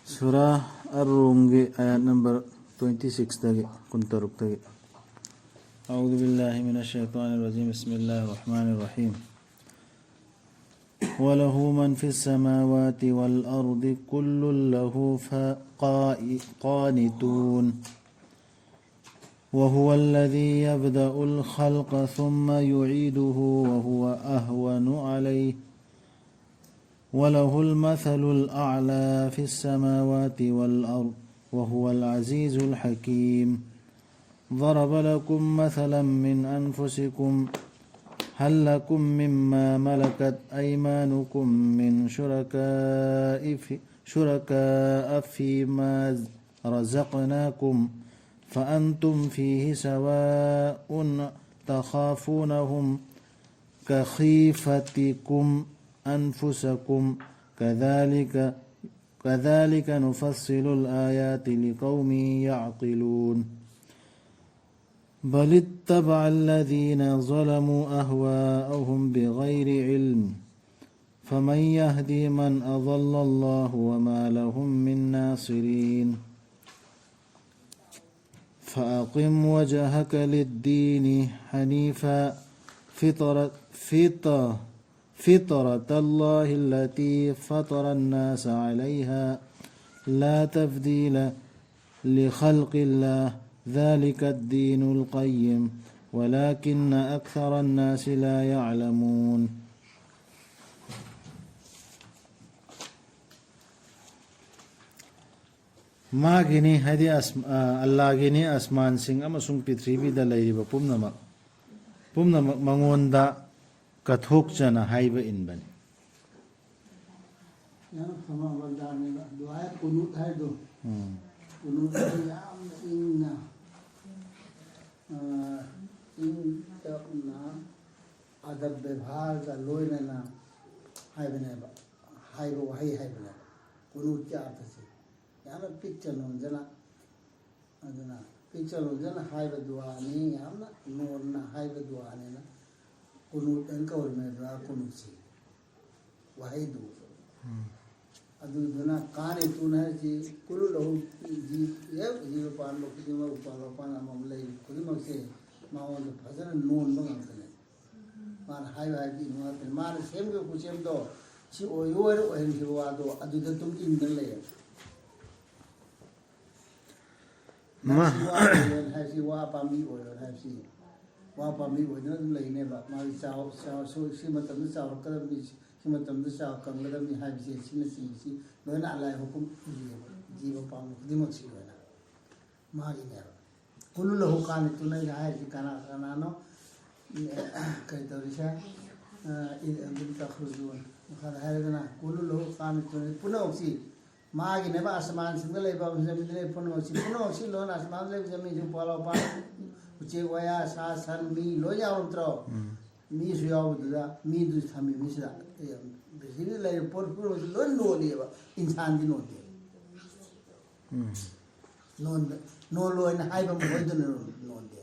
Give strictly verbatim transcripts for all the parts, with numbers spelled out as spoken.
ꯁꯨꯔꯥ ꯑꯔ-ꯔꯨꯝꯒꯤ ꯑꯥꯌꯥꯠ number twenty ꯁꯤꯛꯁꯇꯒꯤ, ꯀꯨꯟꯇꯔꯨꯛꯇꯒꯤ꯫ أعوذ بالله من الشيطان الرجيم. بسم الله الرحمن الرحيم. وله من في السماوات والأرض كل له ف-، قا-، قانتون. وهو الذي يبدأ الخلق ثم يعيده وهو أهون عليه وله المثل الأعلى في السماوات والأرض وهو العزيز الحكيم. ضرب لكم مثلا من أنفسكم هل لكم مما ملكت أيمانكم من شركاء في، شركاء فيما رزقناكم فأنتم فيه سواء تخافونهم كخيفتكم أنفسكم كذلك، كذلك نفصل الآيات لقوم يعقلون. بل اتبع الذين ظلموا أهواءهم بغير علم فمن يهدي من أضل الله وما لهم من ناصرين. فأقم وجهك للدين حنيفا فطرة، فطرة، فطرة الله التي فطر الناس عليها لا تبديل لخلق الله ذلك الدين القيم ولكن أكثر الناس لا يعلمون. ꯃꯥꯒꯤꯅꯤ, ꯍꯥꯏꯗꯤ ꯑꯁ-, ꯑ, ꯑꯜꯂꯥꯒꯤꯅꯤ ꯑꯁꯃꯥꯟꯁꯤꯡ ꯑꯃꯁꯨꯡ ꯄ꯭ꯔꯤꯊꯤꯕꯤꯗ ꯂꯩꯔꯤꯕ ꯄꯨꯝꯅꯃꯛ, ꯄꯨꯝꯅꯃꯛ ꯃꯉꯣꯟꯗ ꯀꯠꯊꯣꯛꯆꯅ ꯍꯥꯏꯕ ꯏꯟꯕꯅꯤ꯫ ꯌꯥꯝ ꯐꯕ ꯋꯥꯔꯗꯥꯟꯅꯦꯕ꯫ ꯗꯨꯑꯥꯏ ꯀꯨꯅꯨꯠ ꯍꯥꯏꯗꯣ꯫ ꯎꯝ꯫ ꯀꯨꯅꯨꯠ ꯍꯥꯏꯗꯣ ꯌꯥꯝꯅ ꯏꯪꯅ, ꯑ, ꯏꯪ ꯇꯞꯅ, ꯑꯗꯕ ꯕꯦꯕꯥꯔꯒ ꯂꯣꯏꯅꯅ ꯍꯥꯏꯕꯅꯦꯕ, ꯍꯥꯏꯕ ꯋꯥꯍꯩ ꯍꯥꯏꯕꯅꯦꯕ꯫ ꯀꯨꯅꯨꯠꯀꯤ ꯑꯥꯔꯊꯁꯦ ꯌꯥꯝꯅ ꯄꯤꯛꯆ ꯅꯣꯟꯖꯅ, ꯑꯗꯨꯅ ꯄꯤꯛꯆ ꯅꯣꯟꯖꯅ ꯍꯥꯏꯕ ꯗꯨꯋꯥꯅꯤ, ꯌꯥꯝꯅ ꯅꯣꯟꯅ ꯍꯥꯏꯕ ꯗꯨꯋꯥꯅꯤꯅ ꯀꯨꯅꯨꯠ ꯍꯥꯏꯅ ꯀꯧꯔꯤꯕꯅꯦ, ꯗꯨꯋꯥ ꯀꯨꯅꯨꯠꯁꯤ ꯋꯥꯍꯩꯗꯨ꯫ ꯎꯝ꯫ ꯑꯗꯨꯗꯨꯅ ꯀꯥꯅꯦ ꯇꯨꯅ ꯍꯥꯏꯁꯤ ꯀꯨꯜꯂꯨ ꯂꯧꯍꯧ ꯖꯤ-, ꯍꯦꯛ ꯖꯤꯕ ꯄꯥꯟꯕ ꯈꯨꯗꯤꯡꯃꯛ, ꯎꯄꯥꯜ ꯋꯥꯄꯥꯟ ꯑꯃꯃꯝ ꯂꯩꯔꯤ ꯈꯨꯗꯤꯡꯃꯛꯁꯦ ꯃꯉꯣꯟꯗ ꯐꯖꯅ ꯅꯣꯟꯕ ꯉꯥꯛꯇꯅꯦ꯫ ꯃꯥꯅ ꯍꯥꯏꯕ ꯍꯥꯏꯕꯗꯤ ꯏꯟꯕ ꯉꯥꯛꯇꯅꯦ꯫ ꯃꯥꯅ ꯁꯦꯝꯈꯤꯕ ꯈꯨꯠꯁꯦꯝꯗꯣ ꯁꯤ ꯑꯣꯏꯔꯣꯏꯅ ꯑꯣꯏꯍꯟꯈꯤꯕ ꯋꯥꯗꯣ ꯑꯗꯨꯗ ꯑꯗꯨꯝ ꯏꯟꯗꯅ ꯂꯩꯌꯦꯕ꯫ ꯃꯥ- ꯁꯤ ꯋꯥ ꯑꯣꯏꯔꯣꯏꯅ ꯍꯥꯏꯕꯁꯤ, ꯋꯥ ꯄꯥꯝꯕꯤ ꯑꯣꯏꯔꯣꯏꯅ ꯍꯥꯏꯕꯁꯤ, ꯋꯥ ꯄꯥꯝꯕꯤ ꯑꯣꯏꯗꯅ ꯑꯗꯨꯝ ꯂꯩꯅꯦꯕ꯫ ꯃꯥꯒꯤ ꯆꯥꯎ-, ꯆꯥꯎ-, ꯁꯨ-, ꯁꯤ ꯃꯇꯝꯗ ꯆꯥꯎꯔꯛꯀꯗꯕꯅꯤ, ꯁꯤ ꯃꯇꯝꯗ ꯆꯥꯎ ꯀꯪꯒꯗꯕꯅꯤ ꯍꯥꯏꯕꯁꯦ, ꯁꯤꯅꯆꯤꯡꯕꯁꯤ ꯂꯣꯏꯅ ꯑꯜꯂꯥꯍꯒꯤ ꯍꯨꯀꯨꯝ ꯏꯌꯦꯕ, ꯖꯤꯕ ꯄꯥꯟꯕ ꯈꯨꯗꯤꯡꯃꯛꯁꯤ ꯂꯣꯏꯅ ꯃꯥꯒꯤꯅꯦꯕ꯫ ꯀꯨꯜꯂꯨ ꯂꯍꯨ ꯀꯥꯅꯤꯇꯨꯅ ꯍꯥꯏꯔꯤꯁꯤ ꯀꯅꯥ ꯀꯅꯥꯅꯣ? ꯀꯔꯤ ꯇꯧꯔꯤꯁꯦ? ꯑ, ꯏ-, ꯑꯗꯨꯝ ꯇꯈ꯭ꯔꯨꯖꯨ ꯃꯈꯥꯗ ꯍꯥꯏꯔꯒꯅ ꯀꯨꯜꯂꯨ ꯂꯍꯨ ꯀꯥꯅꯤꯇꯨꯅ ꯄꯨꯝꯅꯃꯛꯁꯤ ꯃꯥꯒꯤꯅꯦꯕ꯫ ꯑꯁꯃꯥꯟꯁꯤꯡꯗ ꯂꯩꯕ, ꯖꯃꯤꯟꯗ ꯂꯩꯕ ꯄꯨꯝꯅꯃꯛꯁꯤ, ꯄꯨꯝꯅꯃꯛꯁꯤ ꯂꯣꯏꯅ ꯑꯁꯃꯥꯟꯗ ꯂꯩꯕ ꯖꯃꯤꯟꯁꯤ ꯄꯣꯂꯥꯎ ꯄꯥ-, ꯎꯆꯦꯛ ꯋꯥꯌꯥ, ꯁꯥ ꯁꯟ, ꯃꯤ ꯂꯣꯏ ꯌꯥꯎꯔꯝꯗ꯭ꯔꯣ? ꯎꯝ꯫ ꯃꯤꯁꯨ ꯌꯥꯎꯕꯗꯨꯗ ꯃꯤꯗꯨꯁꯨ ꯊꯝꯃꯤ ꯃꯤꯁꯤꯗ꯫ ꯑꯦ, ꯄ꯭ꯔꯤꯊꯤꯕꯤꯗ ꯂꯩꯔꯤꯕ ꯄꯣꯠ ꯄꯨꯝꯅꯃꯛꯁꯤ ꯂꯣꯏ ꯂꯣꯜꯂꯤꯑꯕ, ꯏꯟꯁꯥꯟꯗꯤ ꯂꯣꯟꯗꯦ꯫ ꯎꯝ꯫ ꯅꯣꯟꯗ-, ꯅꯣꯜꯂꯣꯏꯅ ꯍꯥꯏꯕ ꯃꯈꯣꯏꯗꯨꯅ ꯅꯣꯟꯗꯦ꯫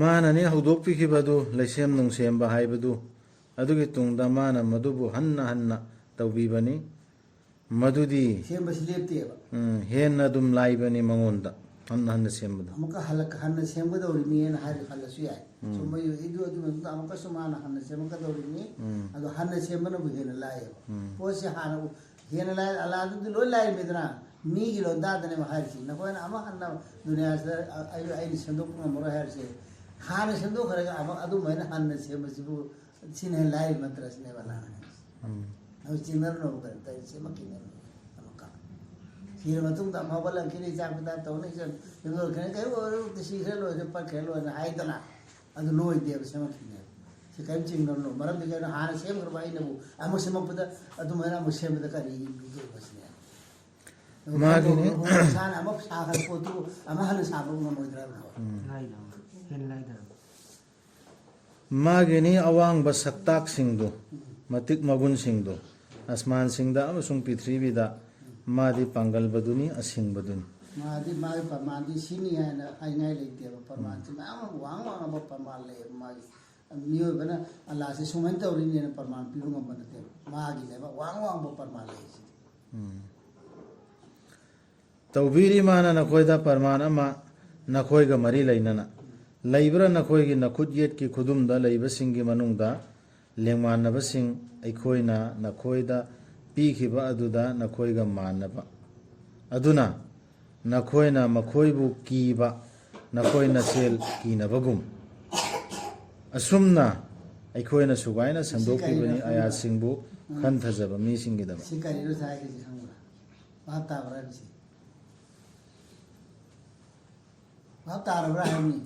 ꯃꯥꯅꯅꯤ ꯍꯧꯗꯣꯛꯄꯤꯈꯤꯕꯗꯨ, ꯂꯩꯁꯦꯝ ꯅꯨꯡꯁꯦꯝꯕ ꯍꯥꯏꯕꯗꯨ꯫ ꯑꯗꯨꯒꯤ ꯇꯨꯡꯗ ꯃꯥꯅ ꯃꯗꯨꯕꯨ ꯍꯟꯅ ꯍꯟꯅ ꯇꯧꯕꯤꯕꯅꯤ꯫ ꯃꯗꯨꯗꯤ ꯁꯦꯝꯕꯁꯤ ꯂꯦꯞꯇꯦꯕ꯫ ꯎꯝ, ꯍꯦꯟꯅ ꯑꯗꯨꯝ ꯂꯥꯏꯕꯅꯤ ꯃꯉꯣꯟꯗ ꯍꯟꯅ ꯍꯟꯅ ꯁꯦꯝꯕꯗ꯫ ꯑꯃꯨꯛꯀ ꯍꯜꯂꯛ-, ꯍꯟꯅ ꯁꯦꯝꯒꯗꯧꯔꯤꯅꯦꯅ ꯍꯥꯏꯔ ꯈꯜꯂꯁꯨ ꯌꯥꯏ꯫ ꯎꯝ꯫ ꯁꯨꯝꯕ ꯌꯨ-, ꯏꯗꯨ ꯑꯗꯨ ꯃꯇꯨꯡꯗ ꯑꯃꯨꯛꯀꯁꯨ ꯃꯥꯅ ꯍꯟꯅ ꯁꯦꯝꯃꯛꯀꯗꯧꯔꯤꯅꯤ꯫ ꯎꯝ꯫ ꯑꯗꯣ ꯍꯟꯅ ꯁꯦꯝꯕꯅꯕꯨ ꯍꯦꯟꯅ ꯂꯥꯏꯌꯦꯕ꯫ ꯎꯝ꯫ ꯄꯣꯠꯁꯦ ꯍꯥꯟꯅ ꯎ-, ꯍꯦꯟꯅ ꯂꯥꯏ, ꯑꯂꯥꯗꯨꯗꯤ ꯂꯣꯏ ꯂꯥꯏꯔꯝꯃꯤꯗꯅ, ꯃꯤꯒꯤ ꯂꯣꯟꯗꯥꯗꯅꯦꯕ ꯍꯥꯏꯔꯤꯁꯤ꯫ ꯅꯈꯣꯏꯅ ꯑꯃ ꯍꯟꯅ ꯗꯨꯅꯤꯌꯥꯁꯤꯗ ꯑ-, ꯑꯩ, ꯑꯩꯅ ꯁꯦꯝꯗꯣꯛꯄ ꯉꯝꯃꯔꯣꯏ ꯍꯥꯏꯔꯤꯁꯦ꯫ ꯍꯥꯟꯅ ꯁꯦꯝꯗꯣꯛꯈ꯭ꯔꯒ ꯑꯃ ꯑꯗꯨꯃꯥꯏꯅ ꯍꯟꯅ ꯁꯦꯝꯕꯁꯤꯕꯨ ꯁꯤꯅ ꯍꯦꯟꯅ ꯂꯥꯏꯔꯤ ꯅꯠꯇ꯭ꯔ ꯁꯤꯅꯦꯕ ꯅꯍꯥꯟ ꯍꯥꯏꯁꯦ꯫ ꯎꯝ꯫ ꯑꯗꯨ ꯆꯤꯡꯅꯔꯨꯅꯕ ꯀꯩꯅꯣ ꯇꯧꯔꯤ, ꯁꯦꯝꯃꯛꯈꯤꯅꯦꯕ ꯑꯃꯨꯛꯀ꯫ ꯁꯤꯔ ꯃꯇꯨꯡꯗ ꯑꯃꯨꯛ ꯍꯧꯒꯠꯂꯛꯈꯤꯅꯤ, ꯆꯥꯛ ꯄꯤꯖꯥ ꯇꯧꯅꯤ, ꯏꯆꯟ ꯌꯨꯝꯗꯣꯔꯛꯈꯤꯅꯤ, ꯀꯩꯝ ꯑꯣꯏꯔꯣꯏ, ꯁꯤꯈ꯭ꯔꯦ ꯂꯣꯏꯔꯦ, ꯄꯠꯈ꯭ꯔꯦ ꯂꯣꯏꯔꯦ ꯍꯥꯏꯗꯅ ꯑꯗꯨ ꯂꯣꯏꯗꯦꯕ, ꯁꯦꯝꯃꯛꯈꯤꯅꯦꯕ꯫ ꯁꯤ ꯀꯔꯤꯝ ꯆꯤꯡꯅꯔꯨꯅꯨ꯫ ꯃꯔꯝꯗꯤ ꯀꯩꯅꯣ, ꯍꯥꯟꯅ ꯁꯦꯝꯈ꯭ꯔꯕ ꯑꯩꯅꯕꯨ ꯑꯃꯨꯛ ꯁꯦꯝꯃꯛꯄꯗ, ꯑꯗꯨꯃꯥꯏꯅ ꯑꯃꯨꯛ ꯁꯦꯝꯕꯗ ꯀꯔꯤ ꯂꯨꯗꯣꯏꯕ ꯁꯤꯅꯦ? ꯃꯥꯒꯤꯅꯤ꯫ ꯏꯁꯥꯅ ꯑꯃꯨꯛ ꯁꯥꯈ꯭ꯔ ꯄꯣꯠꯇꯨ ꯑꯃꯨꯛ ꯍꯟꯅ ꯁꯥꯕ ꯉꯝꯃꯣꯏꯗ꯭ꯔꯕ? ꯎꯝ꯫ ꯂꯥꯏꯗ, ꯍꯦꯟꯅ ꯂꯥꯏꯗ꯫ ꯃꯥꯒꯤꯅꯤ ꯑꯋꯥꯡꯕ ꯁꯛꯇꯥꯛꯁꯤꯡꯗꯨ, ꯃꯇꯤꯛ ꯃꯒꯨꯟꯁꯤꯡꯗꯨ, ꯑꯁꯃꯥꯟꯁꯤꯡꯗ ꯑꯃꯁꯨꯡ ꯄ꯭ꯔꯤꯊꯤꯕꯤꯗ ꯃꯥꯗꯤ ꯄꯥꯡꯒꯜꯕꯗꯨꯅꯤ, ꯑꯁꯤꯡꯕꯗꯨꯅꯤ꯫ ꯃꯥꯗꯤ, ꯃꯥꯒꯤ ꯄ꯭ꯔꯃꯥꯟꯗꯤ ꯁꯤꯅꯤ ꯍꯥꯏꯅ ꯍꯥꯏꯅꯤꯡꯉꯥꯏ ꯂꯩꯇꯦꯕ꯫ ꯄ꯭ꯔꯃꯥꯟꯁꯤ ꯃꯌꯥꯝ ꯑꯃ ꯋꯥꯡ ꯋꯥꯡꯉꯕ ꯄ꯭ꯔꯃꯥꯟ ꯂꯩꯌꯦꯕ ꯃꯥꯒꯤ꯫ ꯃꯤꯑꯣꯏꯕꯅ ꯑꯜꯂꯥꯁꯦ ꯁꯨꯃꯥꯏꯅ ꯇꯧꯔꯤꯅꯦꯅ ꯄ꯭ꯔꯃꯥꯟ ꯄꯤꯕ ꯉꯝꯕ ꯅꯠꯇꯦꯕ꯫ ꯃꯥꯒꯤ ꯂꯩꯕꯥꯛ ꯋꯥꯡ ꯋꯥꯡꯕ ꯄ꯭ꯔꯃꯥꯟ ꯂꯩ ꯁꯤꯗꯤ꯫ ꯎꯝ꯫ ꯇꯧꯕꯤꯔꯤ ꯃꯥꯅ ꯅꯈꯣꯏꯗ ꯄ꯭ꯔꯃꯥꯟ ꯑꯃ, ꯅꯈꯣꯏꯒ ꯃꯔꯤ ꯂꯩꯅꯅ꯫ ꯂꯩꯕ꯭ꯔꯥ ꯅꯈꯣꯏꯒꯤ ꯅꯈꯨꯠ ꯌꯦꯠꯀꯤ ꯈꯨꯗꯨꯝꯗ ꯂꯩꯕꯁꯤꯡꯒꯤ ꯃꯅꯨꯡꯗ ꯂꯦꯡꯃꯥꯟꯅꯕꯁꯤꯡ ꯑꯩꯈꯣꯏꯅ ꯅꯈꯣꯏꯗ ꯄꯤꯈꯤꯕ ꯑꯗꯨꯗ ꯅꯈꯣꯏꯒ ꯃꯥꯟꯅꯕ? ꯑꯗꯨꯅ ꯅꯈꯣꯏꯅ ꯃꯈꯣꯏꯕꯨ ꯀꯤꯕ, ꯅꯈꯣꯏ ꯅꯁꯦꯜ ꯀꯤꯅꯕꯒꯨꯝ꯫ ꯑꯁꯨꯝꯅ ꯑꯩꯈꯣꯏꯅ ꯁꯨꯒꯥꯏꯅ ꯁꯟꯗꯣꯛꯈꯤꯕꯅꯤ ꯑꯌꯥꯁꯤꯡꯕꯨ ꯈꯟꯊꯖꯕ ꯃꯤꯁꯤꯡꯒꯤꯗꯃꯛ꯫ ꯁꯤ ꯀꯔꯤꯅꯣ ꯁꯥꯏ ꯍꯥꯏꯁꯦ ꯈꯪꯕ꯭ꯔꯥ? ꯚꯥꯞ ꯇꯥꯕ꯭ꯔꯥ ꯍꯥꯏꯕꯁꯤ? ꯚꯥꯞ ꯇꯥꯔꯕ꯭ꯔꯥ ꯍꯥꯏꯕꯅꯤ꯫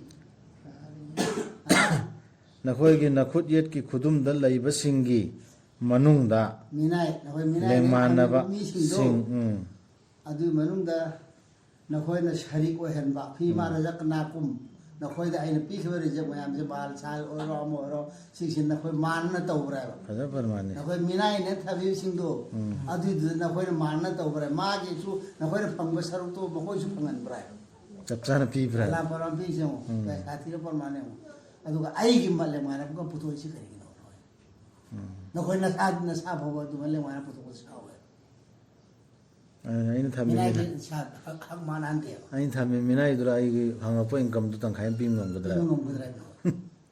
ꯅꯈꯣꯏꯒꯤ ꯅꯈꯨꯠ ꯌꯦꯠꯀꯤ ꯈꯨꯗꯨꯝꯗ ꯂꯩꯕꯁꯤꯡꯒꯤ ꯃꯅꯨꯡꯗ ꯃꯤꯅꯥꯏ, ꯅꯈꯣꯏ ꯃꯤꯅꯥꯏ ꯂꯦꯡꯃꯥꯟꯅꯕ ꯃꯤꯁꯤꯡꯗꯣ, ꯁꯤꯡ, ꯎꯝ꯫ ꯑꯗꯨꯒꯤ ꯃꯅꯨꯡꯗ ꯅꯈꯣꯏꯅ ꯁꯔꯤꯛ ꯑꯣꯏꯍꯟꯕ, ꯐꯤꯃꯥ ꯎꯝ꯫ ꯔꯖꯛꯅꯥꯀꯨꯝ, ꯅꯈꯣꯏꯗ ꯑꯩꯅ ꯄꯤꯈꯤꯕ ꯔꯤꯖꯛ ꯃꯌꯥꯝꯁꯦ, ꯃꯥꯜ ꯁꯥꯜ ꯑꯣꯏꯔꯣ, ꯑꯃ ꯑꯣꯏꯔꯣ, ꯁꯤꯁꯦ ꯅꯈꯣꯏ ꯃꯥꯟꯅ ꯇꯧꯕ꯭ꯔꯥ ꯍꯥꯏꯕ? ꯐꯖ ꯐꯔꯃꯥꯅꯤ꯫ ꯅꯈꯣꯏ ꯃꯤꯅꯥꯏꯅ ꯊꯝꯃꯤꯕꯁꯤꯡꯗꯣ, ꯎꯝ꯫ ꯑꯗꯨꯏꯗꯨꯗ ꯅꯈꯣꯏꯅ ꯃꯥꯟꯅ ꯇꯧꯕ꯭ꯔꯥ? ꯃꯥꯒꯤꯁꯨ ꯅꯈꯣꯏꯅ ꯐꯪꯕ ꯁꯔꯨꯛꯇꯣ ꯃꯈꯣꯏꯁꯨ ꯐꯪꯍꯟꯕ꯭ꯔꯥ ꯍꯥꯏꯕ? ꯆꯞ ꯆꯥꯅ ꯄꯤꯕ꯭ꯔꯥ? ꯑꯂꯥ ꯄꯔꯃꯥꯟ ꯄꯤꯁꯦ ꯌꯦꯡꯉꯣ꯫ ꯎꯝ꯫ ꯁꯥꯊꯤꯔ ꯄꯔꯃꯥꯟ ꯌꯦꯡꯉꯣ꯫ ꯑꯗꯨꯒ ꯑꯩꯒꯤ ꯃꯥꯂꯦꯝ ꯃꯥꯟꯅꯕꯒ ꯄꯨꯊꯣꯛꯏꯁꯤ ꯀꯔꯤꯒꯤꯅꯣ? ꯎꯝ꯫ ꯅꯈꯣꯏ ꯅꯁꯥ, ꯅꯁꯥ ꯐꯥꯎꯕ ꯑꯗꯨꯃꯥꯏꯅ ꯂꯦꯡꯃꯥꯏꯅ ꯄꯨꯊꯣꯛꯄꯁꯨ ꯌꯥꯎꯋꯦ꯫ ꯑꯗꯨꯅ ꯑꯩꯅ ꯊꯝꯃꯤ ꯃꯤꯅꯥꯏꯒꯤ ꯃꯤꯅꯥꯏ-, ꯁꯥ-, ꯍꯛ, ꯍꯛ ꯃꯥꯟꯅꯍꯟꯗꯦꯕ꯫ ꯑꯩꯅ ꯊꯝꯃꯤ ꯃꯤꯅꯥꯏꯗꯨꯗ ꯑꯩꯒꯤ ꯍꯪꯉꯛꯄ incomeꯗꯨ ꯇꯪꯈꯥꯏ ꯑꯃ ꯄꯤꯕ ꯉꯝꯒꯗ꯭ꯔꯥ? ꯄꯤꯕ ꯉꯝꯒꯗ꯭ꯔꯥ ꯍꯥꯏꯕꯗꯣ꯫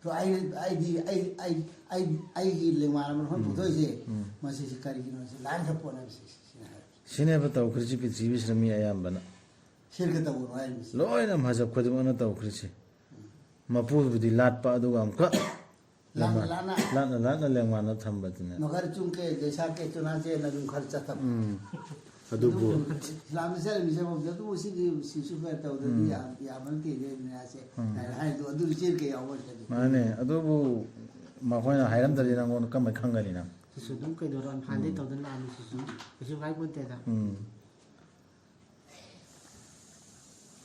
ꯑꯗꯣ ꯑꯩ, ꯑꯩꯗꯤ, ꯑꯩ, ꯑꯩ, ꯑꯩ, ꯑꯩꯒꯤ ꯂꯦꯡꯃꯥꯟ ꯑꯃ ꯂꯣꯏ ꯎꯝ꯫ ꯄꯨꯊꯣꯛꯏꯁꯦ, ꯎꯝ꯫ ꯃꯁꯤꯁꯤ ꯀꯔꯤꯒꯤꯅꯣ? ꯁꯤ ꯂꯥꯟꯈ꯭ꯔ ꯄꯣꯠꯅꯦꯕ ꯁꯤ, ꯁꯤ, ꯁꯤꯅ ꯍꯥꯏꯕꯁꯦ꯫ ꯁꯤꯅꯦꯕ ꯇꯧꯈ꯭ꯔꯤꯁꯤ ꯄ꯭ꯔꯤꯊꯤꯕꯤꯁꯤꯗ ꯃꯤ ꯑꯌꯥꯝꯕꯅ꯫ ꯁꯤꯔꯀ ꯇꯧꯒꯅꯨ ꯍꯥꯏꯔꯤꯕꯁꯤ꯫ ꯂꯣꯏꯅ ꯃꯖꯍꯕ ꯈꯨꯗꯤꯡꯃꯛꯅ ꯇꯧꯈ꯭ꯔꯤꯁꯤ꯫ ꯃꯄꯨꯕꯨꯗꯤ ꯂꯥꯠꯄ, ꯑꯗꯨꯒ ꯑꯃꯨꯛꯀ ꯂꯥꯠꯅ, ꯂꯥꯠꯅ꯫ ꯂꯥꯠꯅ, ꯂꯥꯠꯅ ꯂꯦꯡꯃꯥꯟꯅ ꯊꯝꯕꯗꯨꯅꯦ꯫ ꯃꯒꯔ ꯆꯨꯝꯀꯦ, ꯖꯩꯁꯥ ꯀꯦ ꯆꯨꯅꯥ ꯆꯦ ꯅ ꯑꯗꯨꯝ ꯈꯔ ꯆꯠꯇꯕ꯫ ꯎꯝ꯫ ꯑꯗꯨꯕꯨ ꯑꯗꯨꯕꯨ ꯏꯁꯂꯥꯝꯗ ꯆꯠꯂꯤꯕꯁꯦ ꯃꯐꯝꯗ ꯑꯗꯨꯕꯨ ꯁꯤꯗꯤ ꯁꯤꯁꯨ ꯈꯔ ꯇꯧꯗ꯭ꯔꯗꯤ ꯎꯝ꯫ ꯌꯥ-, ꯌꯥꯕ ꯅꯠꯇꯦ, ꯅꯤꯌꯥꯁꯦ꯫ ꯎꯝ꯫ ꯍꯥꯏꯅ ꯍꯥꯏꯗꯣ ꯑꯗꯨ ꯆꯦꯟ ꯀꯌꯥ ꯌꯥꯎꯕ ꯅꯠꯇꯦ꯫ ꯃꯥꯅꯦ꯫ ꯑꯗꯨꯕꯨ ꯃꯈꯣꯏꯅ ꯍꯥꯏꯔꯝꯗ꯭ꯔꯗꯤ ꯅꯪꯉꯣꯟꯗ ꯀꯃꯥꯏ ꯈꯪꯒꯅꯤ ꯅꯪ? ꯁꯤꯁꯨ ꯑꯗꯨꯝ ꯀꯩꯗꯧꯔꯣ, ꯍꯥꯟꯅꯗꯩ ꯎꯝ꯫ ꯇꯧꯗꯅ ꯂꯥꯛꯑꯝꯃꯤ ꯁꯤꯁꯨ꯫ ꯀꯩꯁꯨ ꯍꯥꯏꯄꯣꯟꯇꯦꯗ꯫ ꯎꯝ꯫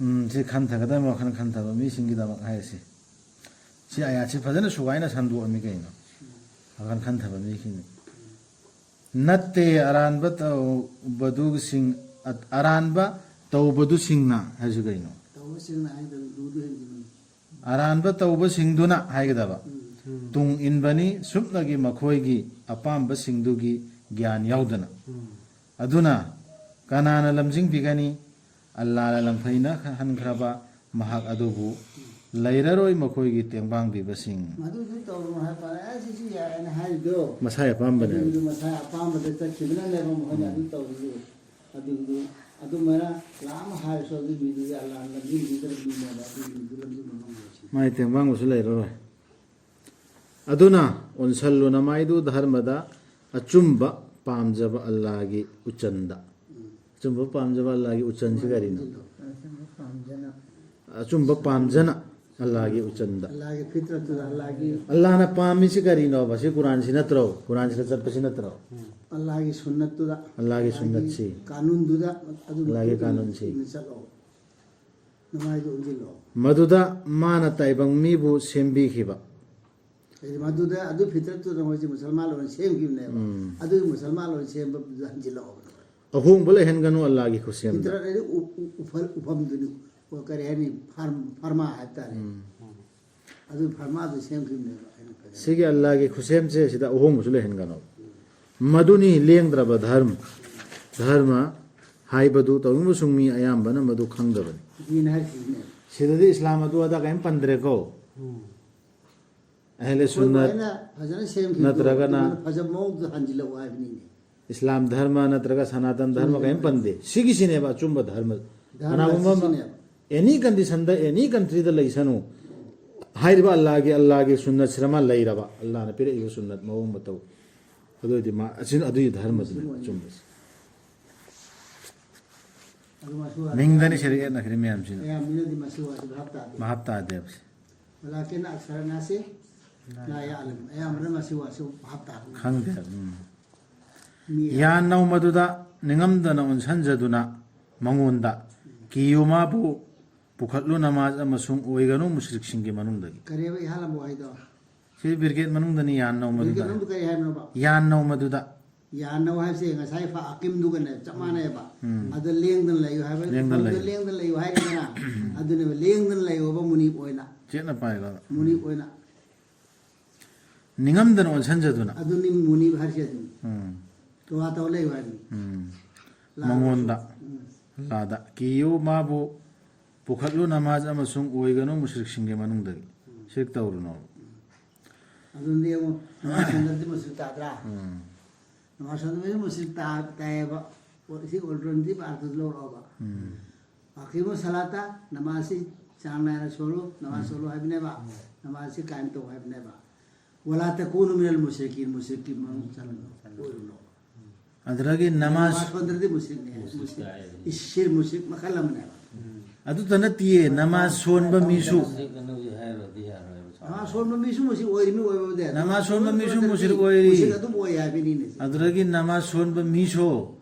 ꯎꯝ, ꯁꯤ ꯈꯟꯊꯒꯗꯕ ꯋꯥꯈꯜ ꯈꯟꯊꯕ ꯃꯤꯁꯤꯡꯒꯤꯗꯃꯛ ꯍꯥꯏꯔꯤꯁꯤ꯫ ꯁꯤ ꯑꯌꯥꯠꯁꯤ ꯐꯖꯅ ꯁꯨꯒꯥꯏꯅ ꯁꯟꯗꯣꯛꯑꯝꯃꯤ ꯀꯩꯅꯣ꯫ ꯋꯥꯈꯜ ꯈꯟꯊꯕ ꯃꯤꯁꯤꯡꯅꯤ꯫ ꯅꯠꯇꯦ, ꯑꯔꯥꯟꯕ ꯇꯧꯕꯗꯨꯁꯤꯡ, ꯑꯔꯥꯟꯕ ꯇꯧꯕꯗꯨꯁꯤꯡꯅ ꯍꯥꯏꯁꯤ ꯀꯩꯅꯣ? ꯇꯧꯕꯁꯤꯡꯅ ꯍꯥꯏꯗꯕ ꯂꯨꯗꯨ ꯍꯦꯟꯖꯤꯟꯕꯅꯤ꯫ ꯑꯔꯥꯟꯕ ꯇꯧꯕꯁꯤꯡꯗꯨꯅ ꯍꯥꯏꯒꯗꯕ꯫ ꯎꯝ꯫ ꯇꯨꯡ ꯏꯟꯕꯅꯤ, ꯁꯨꯞꯅꯒꯤ ꯃꯈꯣꯏꯒꯤ ꯑꯄꯥꯝꯕꯁꯤꯡꯗꯨꯒꯤ ꯒ꯭ꯌꯥꯟ ꯌꯥꯎꯗꯅ꯫ ꯑꯗꯨꯅ ꯀꯅꯥꯅ ꯂꯝꯖꯤꯡꯕꯤꯒꯅꯤ? ꯑꯜꯂꯥꯅ ꯂꯝꯐꯩꯅ ꯍꯟꯈ꯭ꯔꯕ ꯃꯍꯥꯛ ꯑꯗꯨꯕꯨ ꯂꯩꯔꯔꯣꯏ ꯃꯈꯣꯏꯒꯤ ꯇꯦꯡꯕꯥꯡꯕꯤꯕꯁꯤꯡ꯫ ꯃꯗꯨꯗꯨ ꯇꯧꯔꯨꯅꯨ ꯍꯥꯏꯕ, ꯑꯦ, ꯁꯤꯁꯨ ꯌꯥꯏꯅ ꯍꯥꯏꯔꯤꯗꯣ꯫ ꯃꯁꯥꯒꯤ ꯑꯄꯥꯝꯕꯅꯦ꯫ ꯑꯗꯨꯒꯤꯗꯨ ꯃꯁꯥ ꯑꯄꯥꯝꯕꯗ ꯆꯠꯈꯤꯕꯅꯅꯦꯕ ꯃꯈꯣꯏꯅ ꯑꯗꯨ ꯇꯧꯔꯤꯗꯨ꯫ ꯑꯗꯨꯒꯤꯗꯨ ꯑꯗꯨꯃꯥꯏꯅ ꯂꯥꯛ ꯑꯃ ꯍꯥꯏꯔꯁꯨ ꯑꯗꯨꯒꯤ ꯃꯤꯗꯨꯗꯤ ꯑꯜꯂꯥꯅ ꯂꯝꯖꯤꯡꯕꯤꯗ꯭ꯔꯕꯅꯤꯅꯦꯕ, ꯑꯗꯨꯒꯤ ꯃꯤꯗꯨ ꯂꯝꯖꯤꯡꯕ ꯉꯝꯃꯣꯏ ꯁꯤꯅꯤ꯫ ꯃꯥꯏ ꯇꯦꯡꯕꯥꯡꯕꯁꯨ ꯂꯩꯔꯔꯣꯏ꯫ ꯑꯗꯨꯅ ꯑꯣꯟꯁꯜꯂꯨ ꯅꯃꯥꯏꯗꯨ ꯙꯔꯃꯗ, ꯑꯆꯨꯝꯕ ꯄꯥꯝꯖꯕ ꯑꯜꯂꯥꯒꯤ ꯎꯆꯟꯗ꯫ ꯑꯆꯨꯝꯕ ꯄꯥꯝꯖꯕ ꯑꯜꯂꯥꯒꯤ ꯎꯆꯟꯁꯤ ꯀꯔꯤꯅꯣ? ꯑꯆꯨꯝꯕ ꯄꯥꯝꯖꯅ꯫ ꯑꯆꯨꯝꯕ ꯄꯥꯝꯖꯅ ꯑꯜꯂꯥꯒꯤ ꯎꯆꯟꯗ꯫ ꯑꯜꯂꯥꯒꯤ ꯐꯤꯇ꯭ꯔꯠꯇꯨꯗ, ꯑꯜꯂꯥꯒꯤ ꯑꯜꯂꯥꯅ ꯄꯥꯝꯃꯤꯁꯤ ꯀꯔꯤꯅꯣꯕ? ꯁꯤ ꯀꯨꯔꯥꯟꯁꯤ ꯅꯠꯇ꯭ꯔꯣ? ꯀꯨꯔꯥꯟꯁꯤꯗ ꯆꯠꯄꯁꯤ ꯅꯠꯇ꯭ꯔꯣ? ꯑꯜꯂꯥꯒꯤ ꯁꯨꯟꯅꯠꯇꯨꯗ, ꯑꯜꯂꯥꯒꯤ ꯑꯜꯂꯥꯒꯤ ꯁꯨꯟꯅꯠꯁꯤ꯫ ꯀꯥꯅꯨꯟꯗꯨꯗ, ꯑꯗꯨ ꯑꯜꯂꯥꯒꯤ ꯃꯇꯨꯡ ꯀꯥꯅꯨꯟꯁꯤ꯫ ꯏꯟꯅ ꯆꯠꯂꯣ꯫ ꯅꯃꯥꯏꯗꯨ ꯎꯟꯁꯤꯜꯂꯣ꯫ ꯃꯗꯨꯗ ꯃꯥꯅ ꯇꯥꯏꯕꯪ ꯃꯤꯕꯨ ꯁꯦꯝꯕꯤꯈꯤꯕ꯫ ꯍꯥꯏꯗꯤ ꯃꯗꯨꯗ ꯑꯗꯨ ꯐꯤꯇ꯭ꯔꯠꯇꯨꯗ ꯃꯣꯏꯁꯦ ꯃꯨꯁꯜꯃꯥꯟ ꯂꯣꯏꯅ ꯁꯦꯝꯈꯤꯕꯅꯦꯕ꯫ ꯎꯝ꯫ ꯑꯗꯨꯒꯤ ꯃꯨꯁꯜꯃꯥꯟ ꯂꯣꯏꯅ ꯁꯦꯝꯕꯗꯨꯗ ꯍꯟꯖꯤꯜꯂꯛꯑꯣ꯫ ꯑꯍꯣꯡꯕ ꯂꯩꯍꯟꯒꯅꯨ ꯑꯜꯂꯥꯒꯤ ꯈꯨꯠꯁꯦꯝꯗ꯫ ꯐꯤꯇ꯭ꯔꯠ ꯍꯥꯏꯗꯤ ꯎ-, ꯎ-, ꯎꯐꯜ-, ꯎꯐꯝꯗꯨꯅꯤ꯫ ꯑꯣ, ꯀꯔꯤ ꯍꯥꯏꯅꯤ? ꯐꯥꯔꯝ-, ꯐꯥꯔꯃꯥ ꯍꯥꯏꯕ ꯇꯥꯔꯦ꯫ ꯎꯝ꯫ ꯑꯗꯨ ꯐꯥꯔꯃꯥꯗꯨ ꯁꯦꯝꯈꯤꯕꯅꯦꯕ ꯑꯩꯅ ꯐꯖꯅ꯫ ꯁꯤꯒꯤ ꯑꯜꯂꯥꯒꯤ ꯈꯨꯠꯁꯦꯝꯁꯦ ꯁꯤꯗ ꯑꯍꯣꯡꯕꯁꯨ ꯂꯩꯍꯟꯒꯅꯣ꯫ ꯃꯗꯨꯅꯤ ꯂꯦꯡꯗ꯭ꯔꯕ ꯙꯔꯃ꯫ ꯙꯔꯃ ꯍꯥꯏꯕꯗꯨ ꯇꯧꯅꯤꯡꯕꯁꯨ ꯃꯤ ꯑꯌꯥꯝꯕꯅ ꯃꯗꯨ ꯈꯪꯗꯕꯅꯤ꯫ ꯗꯤꯟ ꯍꯥꯏꯔꯤꯁꯤꯅꯦ꯫ ꯁꯤꯗꯗꯤ ꯏꯁꯂꯥꯝ ꯑꯗꯨ ꯑꯗꯥ ꯀꯔꯤꯝ ꯄꯟꯗ꯭ꯔꯦꯀꯣ꯫ ꯎꯝ꯫ ꯑꯍꯂꯦ ꯑꯩꯈꯣꯏ ꯁꯨꯟꯅꯠ ꯂꯣꯏꯅ ꯐꯖꯅ ꯁꯦꯝꯈꯤꯕꯗꯣ ꯅꯠꯇ꯭ꯔꯒꯅ ꯑꯗꯨꯃꯥꯏꯅ ꯐꯖꯕ ꯃꯑꯣꯡꯗ ꯍꯟꯖꯤꯜꯂꯛꯑꯣ ꯍꯥꯏꯕꯅꯤꯅꯦ꯫ ꯏꯁꯂꯥꯝ ꯙꯔꯃ ꯅꯠꯇ꯭ꯔꯒ ꯁꯅꯥꯇꯟ ꯙꯔꯃ ꯆꯨꯝꯃꯦ꯫ ꯀꯔꯤꯝ ꯄꯟꯗꯦ꯫ ꯁꯤꯒꯤꯁꯤꯅꯦꯕ ꯑꯆꯨꯝꯕ ꯙꯔꯃ꯫ ꯙꯔꯃ ꯀꯅꯥꯒꯨꯝꯕ ꯑꯃ ꯁꯤꯁꯤꯅꯦꯕ꯫ ꯑꯦꯅꯤ ꯀꯟꯗꯤꯁꯟꯗ, ꯑꯦꯅꯤ ꯀꯟꯇ꯭ꯔꯤꯗ ꯂꯩꯁꯅꯨ꯫ ꯍꯥꯏꯔꯤꯕ ꯑꯜꯂꯥꯒꯤ, ꯑꯜꯂꯥꯒꯤ ꯁꯨꯟꯅꯠꯁꯤꯗ ꯃꯥ ꯂꯩꯔꯕ, ꯑꯜꯂꯥꯅ ꯄꯤꯔꯛꯏꯕ ꯁꯨꯟꯅꯠ ꯃꯑꯣꯡ ꯃꯇꯧ꯫ ꯑꯗꯨ ꯑꯣꯏꯔꯗꯤ ꯃꯥ ꯑꯁꯤ-, ꯑꯗꯨꯒꯤ ꯙꯔꯃꯗꯨꯅꯦ ꯑꯆꯨꯝꯕꯁꯦ꯫ ꯑꯗꯨ ꯃꯁꯤ ꯋꯥ-, ꯃꯤꯡꯗꯅꯤ ꯁꯦꯔꯤ ꯌꯦꯠꯅꯈ꯭ꯔꯤ ꯃꯌꯥꯝꯁꯤꯅ꯫ ꯑꯌꯥꯝꯕꯅꯗꯤ ꯃꯁꯤ ꯋꯥꯁꯤ ꯚꯥꯞ ꯇꯥꯗꯦ꯫ ꯚꯥꯞ ꯇꯥꯗꯦꯕ꯫ ꯋꯂꯥꯀꯤꯟ ꯑꯛꯁꯔ ꯅꯥꯁꯤ ꯂꯥ ꯌꯥꯂꯝ꯫ ꯑꯌꯥꯝꯕꯅ ꯃꯁꯤ ꯋꯥꯁꯤ ꯚꯥꯞ ꯇꯥꯗꯦ꯫ ꯈꯪꯗꯦ꯫ ꯎꯝ꯫ ꯃꯤ ꯌꯥꯟꯅꯧ ꯃꯗꯨꯗ ꯅꯤꯡꯉꯝꯗꯅ ꯑꯣꯟꯁꯟꯖꯗꯨꯅ ꯃꯉꯣꯟꯗ ꯀꯤꯌꯨ ꯃꯥꯕꯨ ꯄꯨꯈꯠꯂꯨ ꯅꯃꯥꯖ ꯑꯃꯁꯨꯡ ꯑꯣꯏꯒꯅꯨ ꯃꯨꯁ꯭ꯔꯤꯛꯁꯤꯡꯒꯤ ꯃꯅꯨꯡꯗꯒꯤ꯫ ꯀꯔꯤꯕ ꯏꯍꯥꯟ ꯑꯃꯨꯛ ꯍꯥꯏꯗꯣ? ꯁꯤ ꯕ꯭ꯔꯤꯒꯦꯗ ꯃꯅꯨꯡꯗꯅꯤ ꯌꯥꯟꯅꯧ ꯃꯗꯨꯗ꯫ ꯕ꯭ꯔꯤꯒꯦꯗ ꯃꯅꯨꯡꯗ ꯀꯔꯤ ꯍꯥꯏꯕꯅꯣꯕ? ꯌꯥꯟꯅꯧ ꯃꯗꯨꯗ꯫ ꯌꯥꯟꯅꯧ ꯍꯥꯏꯕꯁꯦ ꯉꯁꯥꯏ ꯐ ꯑꯀꯤꯝꯗꯨꯒꯅꯦ ꯆꯞ ꯃꯥꯟꯅꯩꯕ꯫ ꯎꯝ꯫ ꯑꯗ ꯂꯦꯡꯗꯅ ꯂꯩꯌꯨ ꯍꯥꯏꯕ, ꯂꯦꯡꯗꯅ ꯃꯐꯝꯗꯨꯗ ꯂꯩꯌꯨ꯫ ꯂꯦꯡꯗꯅ ꯂꯩꯌꯨ ꯍꯥꯏꯔꯤꯗꯅ꯫ ꯑꯗꯨꯅꯦꯕ ꯂꯦꯡꯗꯅ ꯂꯩꯌꯣꯕ ꯃꯨꯅꯤꯞ ꯑꯣꯏꯅ꯫ ꯆꯦꯠꯅ ꯄꯥꯏꯔꯣ꯫ ꯃꯨꯅꯤꯞ ꯑꯣꯏꯅ꯫ ꯅꯤꯡꯉꯝꯗꯅ ꯑꯣꯟꯁꯟꯖꯗꯨꯅ꯫ ꯑꯗꯨꯅꯤ ꯃꯨꯅꯤꯕ ꯍꯥꯏꯔꯤꯁꯦ ꯑꯗꯨꯅꯤ꯫ ꯎꯝ꯫ ꯗꯨꯋꯥ ꯇꯧ ꯂꯩꯌꯨ ꯍꯥꯏꯕꯅꯤ꯫ ꯎꯝ꯫ ꯂꯥꯛꯑꯣ꯫ ꯃꯉꯣꯟꯗ꯫ ꯎꯝ꯫ ꯑꯜꯂꯥꯗ꯫ ꯀꯤꯌꯨ ꯃꯥꯕꯨ ꯄꯨꯈꯠꯂꯨ ꯅꯃꯥꯖ ꯑꯃꯁꯨꯡ ꯑꯣꯏꯒꯅꯨ ꯃꯨꯁ꯭ꯔꯤꯛꯁꯤꯡꯒꯤ ꯃꯅꯨꯡꯗꯒꯤ꯫ ꯁꯤꯔꯛ ꯇꯧꯔꯨꯅꯣ꯫ ꯑꯗꯨꯅꯗꯤ ꯑꯃꯨꯛ ꯅꯃꯥꯖ ꯁꯣꯟꯗ꯭ꯔꯗꯤ ꯃꯨꯁ꯭ꯔꯤꯛ ꯇꯥꯗ꯭ꯔꯥ? ꯎꯝ꯫ ꯅꯃꯥꯖ ꯁꯣꯟꯗ꯭ꯔꯗꯤ ꯃꯨꯁ꯭ꯔꯤꯛ ꯇꯥ-، ꯇꯥꯏꯌꯦꯕ꯫ ꯁꯤ ꯑꯣꯜꯇꯔꯅꯦꯇꯤꯚ ꯑꯥꯔꯊꯗꯨ ꯂꯧꯔꯛꯑꯣꯕ꯫ ꯎꯝ꯫ ꯑꯀꯤꯃꯨ ꯁꯂꯥꯇ, ꯅꯃꯥꯖꯁꯤ ꯆꯥꯡ ꯅꯥꯏꯅ ꯁꯣꯜꯂꯨ, ꯅꯃꯥꯖ ꯁꯣꯜꯂꯨ ꯍꯥꯏꯕꯅꯦꯕ, ꯅꯃꯥꯖꯁꯤ ꯀꯥꯏꯝ ꯇꯧ ꯍꯥꯏꯕꯅꯦꯕ꯫ ꯋꯂꯥ ꯇꯀꯨꯅꯨ ꯃꯤꯅꯜ ꯃꯨꯁ꯭ꯔꯤꯀꯤꯟ, ꯃꯨꯁ꯭ꯔꯤꯛꯀꯤ ꯃꯅꯨꯡ ꯆꯪꯒꯅꯨ, ꯑꯣꯏꯔꯨꯅꯣ꯫ ꯑꯗꯨꯗꯒꯤ ꯅꯃꯥꯖ ꯁꯣꯟꯗ꯭ꯔꯗꯤ ꯃꯨꯁ꯭ꯔꯤꯛꯅꯦ, ꯃꯨꯁ꯭ꯔꯤꯛ, ꯁꯤꯔꯛ ꯃꯨꯁ꯭ꯔꯤꯛ ꯃꯈꯜ ꯑꯃꯅꯦꯕ꯫ ꯑꯗꯨꯇ ꯅꯠꯇꯤꯌꯦ, ꯅꯃꯥꯖ ꯁꯣꯟꯕ ꯃꯤꯁꯨ꯫ ꯅꯃꯥꯖ ꯁꯣꯟꯕ ꯃꯤꯁꯨ ꯃꯨꯁ꯭ꯔꯤꯛ ꯑꯣꯏꯔꯤꯃꯤ ꯑꯣꯏꯕꯗ꯫ ꯅꯃꯥꯖ ꯁꯣꯟꯕ ꯃꯤꯁꯨ ꯃꯨꯁ꯭ꯔꯤꯛ ꯑꯣꯏꯔꯤ꯫ ꯃꯨꯁ꯭ꯔꯤꯛ ꯑꯗꯨꯝ ꯑꯣꯏ ꯍꯥꯏꯕꯅꯤꯅꯦ꯫ ꯑꯗꯨꯗꯒꯤ ꯅꯃꯥꯖ ꯁꯣꯟꯕ ꯃꯤꯁꯨ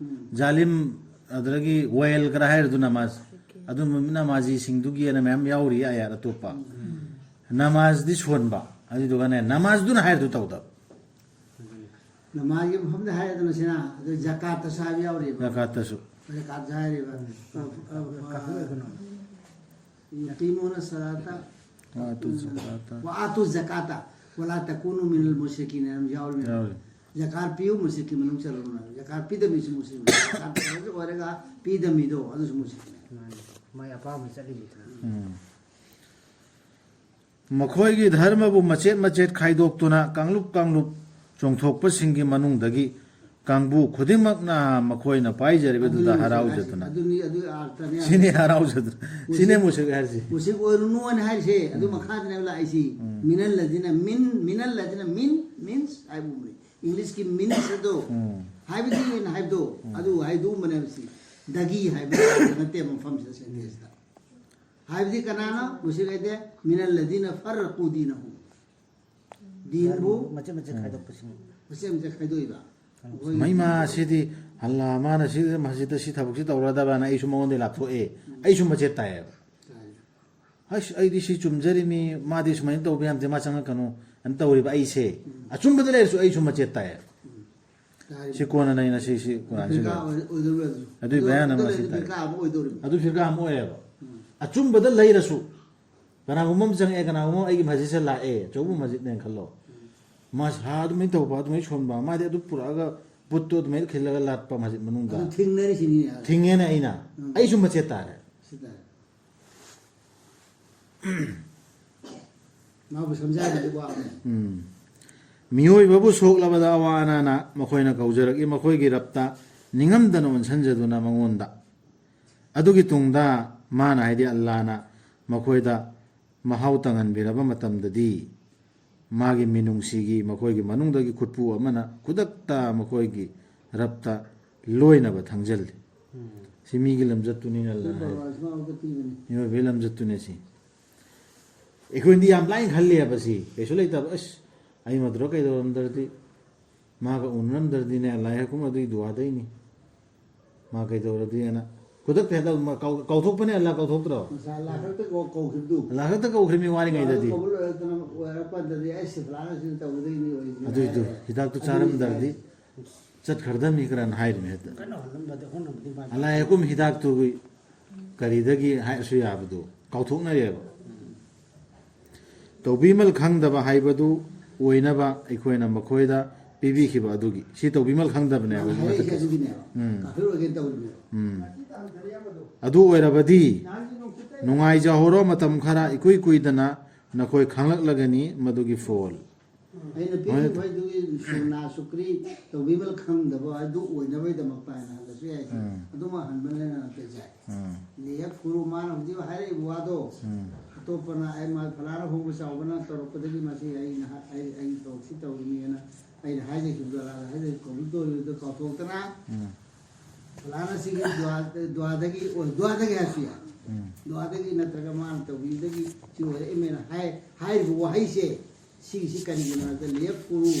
ꯖꯥꯂꯤꯝ, ꯑꯗꯨꯗꯒꯤ ꯋꯥꯏꯜ ꯀꯔ ꯍꯥꯏꯔꯤꯗꯨ ꯅꯃꯥꯖ, ꯑꯗꯨꯝꯕ ꯅꯃꯥꯖꯤꯁꯤꯡꯗꯨꯒꯤ ꯑꯅ ꯃꯌꯥꯝ ꯌꯥꯎꯔꯤ ꯑꯌꯥꯠ ꯑꯇꯣꯞꯄ꯫ ꯅꯃꯥꯖꯗꯤ ꯁꯣꯟꯕ, ꯑꯗꯨꯗꯨꯒꯅꯦ ꯅꯃꯥꯖꯗꯨꯅ ꯍꯥꯏꯔꯤꯗꯨ ꯇꯧꯗꯕ꯫ ꯅꯃꯥꯖꯒꯤ ꯃꯐꯝꯗ ꯍꯥꯏꯔꯗꯅ ꯁꯤꯅ ꯑꯗꯨ ꯖꯀꯥꯠꯇꯁꯨ ꯍꯥꯏꯕ ꯌꯥꯎꯔꯤꯕ꯫ ꯖꯀꯥꯠꯇꯁꯨ꯫ ꯖꯀꯥꯠꯁꯨ ꯍꯥꯏꯔꯤꯕ꯫ ꯌꯨꯀꯤꯃꯨꯅ ꯁꯂꯥꯇ ꯋꯥ ꯑꯥꯇꯨ ꯖꯀꯥꯇ꯫ ꯋꯥ ꯑꯥꯇꯨ ꯖꯀꯥꯇ ꯋꯂꯥ ꯇꯀꯨꯅꯨ ꯃꯤꯅꯜ ꯃꯨꯁ꯭ꯔꯤꯀꯤꯟ ꯍꯥꯏꯅ ꯌꯥꯎꯔꯤꯕꯅꯦꯕ꯫ ꯌꯥꯎꯔꯤ꯫ ꯖꯀꯥꯠ ꯄꯤꯌꯨ ꯃꯨꯁ꯭ꯔꯤꯛꯀꯤ ꯃꯅꯨꯡ ꯆꯜꯂꯨꯅꯨ ꯍꯥꯏꯕ꯫ ꯖꯀꯥꯠ ꯄꯤꯗꯕ ꯃꯤꯁꯨ ꯃꯨꯁ꯭ꯔꯤꯛꯅꯤ꯫ ꯖꯀꯥꯠ ꯄꯤꯗꯕ ꯑꯣꯏꯔꯒ ꯄꯤꯗꯕ ꯃꯤꯗꯣ ꯑꯗꯨꯁꯨ ꯃꯨꯁ꯭ꯔꯤꯛꯅꯤ꯫ ꯃꯥꯅꯤ꯫ ꯃꯥꯏ ꯑꯄꯥꯝꯕ ꯆꯠꯂꯤꯅꯤꯗꯅ꯫ ꯎꯝ꯫ ꯃꯈꯣꯏꯒꯤ ꯙꯔꯃꯕꯨ ꯃꯆꯦꯠ ꯃꯆꯦꯠ ꯈꯥꯏꯗꯣꯛꯇꯨꯅ ꯀꯥꯡꯂꯨꯞ ꯀꯥꯡꯂꯨꯞ ꯆꯣꯡꯊꯣꯛꯄꯁꯤꯡꯒꯤ ꯃꯅꯨꯡꯗꯒꯤ ꯀꯥꯡꯕꯨ ꯈꯨꯗꯤꯡꯃꯛꯅ ꯃꯈꯣꯏꯅ ꯄꯥꯏꯖꯔꯤꯕꯗꯨꯗ ꯑꯗꯨꯅꯤ ꯍꯔꯥꯎꯖꯗꯨꯅ꯫ ꯑꯗꯨꯅꯤ ꯑꯗꯨ ꯑꯥꯔꯊꯅꯦ꯫ ꯁꯤꯅꯤ ꯍꯔꯥꯎꯖꯗꯨꯅ꯫ ꯁꯤꯅꯦ ꯃꯨꯁ꯭ꯔꯤꯛ ꯍꯥꯏꯔꯤꯁꯦ꯫ ꯃꯨꯁ꯭ꯔꯤꯛ ꯑꯣꯏꯔꯨꯅꯨ ꯍꯥꯏꯅ ꯍꯥꯏꯔꯤꯁꯦ ꯑꯗꯨ ꯃꯈꯥꯗꯅꯦꯕ ꯂꯥꯛꯏꯁꯤ꯫ ꯃꯤꯅꯜ ꯂꯖꯤꯅ ꯃꯤꯟ, ꯃꯤꯅꯜ ꯂꯖꯤꯅ ꯃꯤꯟ, ꯃꯤꯟꯁ ꯍꯥꯏꯕ ꯎꯃꯔꯤ꯫ ꯏꯪꯂꯤꯁꯀꯤ ꯃꯤꯟꯁ ꯑꯗꯣ ꯎꯝ꯫ ꯍꯥꯏꯕꯗꯤ ꯑꯩꯅ ꯍꯥꯏꯕꯗꯣ ꯑꯗꯨ ꯍꯥꯏꯗꯣꯛꯑꯝꯕꯅꯦꯕ ꯁꯤ꯫ ꯗꯒꯤ ꯍꯥꯏꯕ ꯅꯠꯇꯦ ꯃꯐꯝꯁꯤꯗ ꯁꯦꯟꯇꯦꯟꯁꯇ꯫ ꯍꯥꯏꯕꯗꯤ ꯀꯅꯥꯅꯣ? ꯃꯨꯁ꯭ꯔꯤꯛ ꯍꯥꯏꯗꯤ ꯃꯤꯅꯜ ꯂꯖꯤꯅ ꯐꯔꯔꯀꯨ ꯗꯤꯅꯍꯨꯝ꯫ ꯗꯤꯟꯕꯨ ꯃꯆꯦꯠ ꯃꯆꯦꯠ ꯈꯥꯏꯗꯣꯛꯄꯁꯤꯡ꯫ ꯃꯆꯦꯠ ꯃꯆꯦꯠ ꯈꯥꯏꯗꯣꯛꯏꯕ꯫ ꯑꯩꯈꯣꯏ ꯃꯩꯃꯥ ꯁꯤꯗꯤ ꯑꯜꯂꯥ ꯃꯥꯅ ꯁꯤ ꯃꯁꯖꯤꯗꯇ ꯁꯤ ꯊꯕꯛꯁꯤ ꯇꯧꯔꯗꯕꯅ ꯑꯩꯁꯨ ꯃꯉꯣꯟꯗ ꯂꯥꯞꯊꯣꯛꯑꯦ꯫ ꯑꯩꯁꯨ ꯃꯆꯦꯠ ꯇꯥꯏꯌꯦꯕ꯫ ꯇꯥꯏ꯫ ꯑꯁ ꯑꯩꯗꯤ ꯁꯤ ꯆꯨꯝꯖꯔꯤꯃꯤ, ꯃꯥꯗꯤ ꯁꯨꯃꯥꯏꯅ ꯇꯧꯕ ꯌꯥꯝꯗꯦ, ꯃꯥ ꯆꯪꯉꯛꯀꯅꯨ ꯍꯥꯏꯅ ꯇꯧꯔꯤꯕ ꯑꯩꯁꯦ꯫ ꯑꯆꯨꯝꯕꯗ ꯂꯩꯔꯁꯨ ꯑꯩꯁꯨ ꯃꯆꯦꯠ ꯇꯥꯏꯌꯦꯕ꯫ ꯇꯥꯏ꯫ ꯁꯤ ꯀꯣꯟꯅ ꯅꯩꯅꯁꯤ, ꯁꯤ ꯀꯣꯟꯅ ꯁꯤ ꯐꯤꯔꯀꯥ ꯂꯣꯏꯔꯦ꯫ ꯑꯣꯏ-, ꯑꯣꯏꯗꯧꯔꯤꯕ ꯑꯗꯨ꯫ ꯑꯗꯨꯏ ꯑꯗꯨ ꯕꯌꯥꯟ ꯑꯗꯨ ꯑꯃ ꯂꯩꯔꯗꯤ ꯁꯤ ꯇꯥꯏ꯫ ꯐꯤꯔꯀꯥ ꯑꯃ ꯑꯣꯏꯗꯧꯔꯤꯕ꯫ ꯑꯗꯨ ꯐꯤꯔꯀꯥ ꯑꯃ ꯑꯣꯏꯌꯦꯕ꯫ ꯑꯆꯨꯝꯕꯗ ꯂꯩꯔꯁꯨ ꯀꯅꯥꯒꯨꯝꯕ ꯑꯃ ꯆꯪꯉꯛꯑꯦ, ꯀꯅꯥꯒꯨꯝꯕ ꯑꯃ ꯑꯩꯒꯤ ꯃꯁꯖꯤꯗꯁꯦ ꯂꯥꯛꯑꯦ, ꯑꯆꯧꯕ ꯃꯁꯖꯤꯗꯅꯦꯅ ꯈꯜꯂꯣ꯫ ꯃꯥ ꯁꯥ ꯑꯗꯨꯃꯥꯏꯅ ꯇꯧꯕ, ꯑꯗꯨꯃꯥꯏꯅ ꯁꯣꯟꯕ, ꯃꯥꯗꯤ ꯑꯗꯨ ꯄꯨꯔꯛꯑꯒ ꯕꯨꯠꯇꯣ ꯑꯗꯨꯃꯥꯏꯅ ꯈꯤꯜꯂꯒ ꯂꯥꯠꯄ ꯃꯁꯖꯤꯗ ꯃꯅꯨꯡꯗ꯫ ꯑꯗꯨ ꯊꯤꯡꯅꯔꯤꯁꯤꯅꯤ꯫ ꯊꯤꯡꯉꯦꯅ ꯑꯩꯅ꯫ ꯎꯝ꯫ ꯑꯩꯁꯨ ꯃꯆꯦꯠ ꯇꯥꯔꯦ꯫ ꯁꯤ ꯇꯥꯔꯦ꯫ ꯃꯥꯕꯨ ꯁꯝꯖꯥꯏꯕꯗꯤ ꯋꯥꯕꯅꯤ꯫ ꯎꯝ꯫ ꯃꯤꯑꯣꯏꯕꯕꯨ ꯁꯣꯛꯂꯕꯗ ꯑꯋꯥ ꯑꯅꯥꯅ ꯃꯈꯣꯏꯅ ꯀꯧꯖꯔꯛꯏ, ꯃꯈꯣꯏꯒꯤ ꯔꯕꯇ ꯅꯤꯡꯉꯝꯗꯅ ꯑꯣꯟꯁꯤꯟꯖꯗꯨꯅ ꯃꯉꯣꯟꯗ꯫ ꯑꯗꯨꯒꯤ ꯇꯨꯡꯗ ꯃꯥꯅ, ꯍꯥꯏꯗꯤ ꯑꯜꯂꯥꯅ, ꯃꯈꯣꯏꯗ ꯃꯍꯥꯎ ꯇꯪꯍꯟꯕꯤꯔꯕ ꯃꯇꯝꯗꯗꯤ, ꯃꯥꯒꯤ ꯃꯤꯅꯨꯡꯁꯤꯒꯤ ꯃꯈꯣꯏꯒꯤ ꯃꯅꯨꯡꯗꯒꯤ ꯈꯨꯠꯄꯨ ꯑꯃꯅ ꯈꯨꯗꯛꯇ ꯃꯈꯣꯏꯒꯤ ꯔꯕꯇ ꯂꯣꯏꯅꯕ ꯊꯥꯡꯖꯜꯂꯤ꯫ ꯎꯝ꯫ ꯁꯤ ꯃꯤꯒꯤ ꯂꯝꯆꯠꯇꯨꯅꯤꯅ ꯑꯗꯨ ꯑꯜꯂꯥꯅ ꯍꯥꯏ꯫ ꯄꯔꯋꯥꯁ ꯃꯥꯕꯨ ꯀꯠꯄꯤꯕꯅꯤ꯫ ꯃꯤꯑꯣꯏꯕꯒꯤ ꯂꯝꯆꯠꯇꯨꯅꯦ ꯁꯤ꯫ ꯑꯩꯈꯣꯏꯗꯤ ꯌꯥꯝ ꯂꯥꯏꯅ ꯈꯜꯂꯦꯕ ꯁꯤ꯫ ꯀꯩꯁꯨ ꯂꯩꯇꯕ, ꯑꯁ, ꯑꯩ ꯃꯗꯨꯗ ꯀꯩꯗꯧꯔꯝꯗ꯭ꯔꯗꯤ, ꯃꯥꯒ ꯎꯅꯔꯝꯗ꯭ꯔꯗꯤꯅꯦ, ꯑꯜꯂꯥ ꯍꯥꯏꯀꯨꯝ ꯑꯗꯨꯒꯤ ꯗꯨꯋꯥꯗꯩꯅꯤ꯫ ꯃꯥ ꯀꯩꯗꯧꯔꯗꯤꯅ ꯈꯨꯗꯛꯇ ꯍꯦꯛꯇ ꯃꯥ ꯀꯥꯎ-, ꯀꯥꯎꯊꯣꯛꯄꯅꯦ, ꯑꯜꯂꯥ ꯀꯧꯊꯣꯛꯇ꯭ꯔꯣ? ꯉꯁꯥꯏ ꯑꯜꯂꯥ ꯈꯛꯇ ꯀꯧ-, ꯀꯧꯈꯤꯕꯗꯨ꯫ ꯑꯜꯂꯥ ꯈꯛꯇ ꯀꯧꯈ꯭ꯔꯤꯃꯤ ꯋꯥꯔꯤꯉꯩꯗꯗꯤ꯫ ꯀꯧꯕ ꯂꯣꯏꯔꯛꯇꯅ ꯑꯣꯏꯔꯛꯄꯗꯗꯤ, "ꯑꯩ ꯁꯤ ꯐꯂꯥꯅ ꯁꯤ ꯇꯧꯒꯗꯣꯏꯅꯤ ꯑꯣꯏꯔꯤꯁꯤꯅ" ꯑꯗꯨꯏꯗꯨ ꯍꯥꯏꯔꯦ꯫ ꯍꯤꯗꯥꯛꯇꯨ ꯑꯗꯨ ꯆꯥꯔꯝꯗ꯭ꯔꯗꯤ ꯍꯤꯗꯥꯛ ꯆꯠꯈ꯭ꯔꯗꯝꯅꯤ ꯀꯅꯥꯅ ꯍꯥꯏꯔꯤꯃꯤ ꯍꯦꯛꯇ꯫ ꯀꯟꯅ ꯍꯣꯠꯅꯔꯝꯕꯗꯤ ꯍꯣꯠꯅꯕꯗꯤ ꯃꯥ ꯑꯜꯂꯥ ꯍꯦꯛꯀꯨꯝ ꯍꯤꯗꯥꯛꯇꯨꯒꯤ ꯀꯔꯤꯗꯒꯤ ꯍꯥꯏꯔꯁꯨ ꯌꯥꯕꯗꯨ ꯀꯥꯎꯊꯣꯛꯅꯔꯦꯕ꯫ ꯎꯝ꯫ ꯇꯧꯕꯤꯃꯜ ꯈꯪꯗꯕ ꯍꯥꯏꯕꯗꯨ ꯑꯣꯏꯅꯕ ꯑꯩꯈꯣꯏꯅ ꯃꯈꯣꯏꯗ ꯄꯤꯕꯤꯈꯤꯕ ꯑꯗꯨꯒꯤ꯫ ꯁꯤ ꯇꯧꯕꯤꯃꯜ ꯈꯪꯗꯕꯅꯦꯕ ꯃꯥꯅ ꯍꯥꯏꯔꯛꯏꯁꯦ ꯃꯊꯛꯀꯤꯁꯦ꯫ ꯑꯗꯨꯒꯤꯅꯦꯕ꯫ ꯎꯝ꯫ ꯀꯥꯐꯤꯔ ꯑꯣꯏꯒꯦ ꯇꯧꯔꯤꯅꯦꯕ꯫ ꯎꯝ꯫ ꯑꯗꯨ ꯑꯣꯏꯔꯕꯗꯤ ꯅꯨꯡꯉꯥꯏꯖꯍꯧꯔꯣ, ꯃꯇꯝ ꯈꯔ ꯏꯀꯨꯏ ꯀꯨꯏꯗꯅ ꯅꯈꯣꯏ ꯈꯪꯂꯛꯂꯒꯅꯤ ꯃꯗꯨꯒꯤ ꯐꯣꯜ꯫ ꯑꯩꯅ ꯍꯣꯏ꯫ ꯄꯤꯈꯤꯕ ꯍꯥꯏꯗꯨꯒꯤ ꯁꯨꯅꯥ ꯁꯨꯀ꯭ꯔꯤ ꯇꯧꯕꯤꯃꯜ ꯈꯪꯗꯕ ꯑꯗꯨ ꯑꯣꯏꯅꯕꯒꯤꯗꯃꯛꯇ ꯍꯥꯏꯅ ꯍꯜꯂꯁꯨ ꯌꯥꯏ꯫ ꯎꯝ꯫ ꯑꯗꯨꯃ ꯍꯟꯕꯅ ꯍꯦꯟꯅ ꯅꯥꯇꯩ ꯆꯥꯏ꯫ ꯎꯝ꯫ ꯂꯤꯌꯛꯐꯨꯔꯨ ꯃꯥꯅ ꯍꯧꯖꯤꯛ ꯍꯥꯏꯔꯛꯏꯕ ꯋꯥꯗꯣ, ꯎꯝ꯫ ꯑꯇꯣꯞꯄꯅ ꯑꯩ ꯃꯥ ꯐꯂꯥꯅ ꯍꯣꯡꯕ ꯆꯥꯎꯕꯅ ꯇꯧꯔꯛꯄꯗꯒꯤ ꯃꯁꯤ ꯑꯩꯅ ꯍꯥ-, ꯑꯩ, ꯑꯩ ꯊꯕꯛꯁꯤ ꯇꯧꯔꯤꯅꯦꯅ ꯑꯩꯅ ꯍꯥꯏꯖꯈꯤꯕꯗꯣ, ꯑꯜꯂꯥꯗ ꯍꯥꯏꯖꯈꯤꯕ ꯀꯧꯕ ꯇꯧꯔꯤꯕꯗꯣ ꯀꯥꯎꯊꯣꯛꯇꯅ, ꯎꯝ꯫ ꯐꯂꯥꯅ ꯁꯤꯒꯤ ꯗꯨꯋꯥ-, ꯗꯨꯋꯥꯗꯒꯤ ꯑꯣꯏ, ꯗꯨꯋꯥꯗꯒꯤ ꯍꯥꯏꯔꯁꯨ ꯌꯥꯏ꯫ ꯎꯝ꯫ ꯗꯨꯋꯥꯗꯒꯤ ꯅꯠꯇ꯭ꯔꯒ ꯃꯥꯅ ꯇꯧꯕꯤꯕꯗꯒꯤ ꯁꯤ ꯑꯣꯏꯔꯛꯏꯃꯦꯅ ꯍꯥꯏ-, ꯍꯥꯏꯔꯤꯕ ꯋꯥꯍꯩꯁꯦ ꯁꯤꯒꯤꯁꯤ ꯀꯔꯤꯒꯤꯅꯣ ꯍꯥꯏꯕꯗ, "ꯂꯤꯌꯛꯐꯨꯔꯨ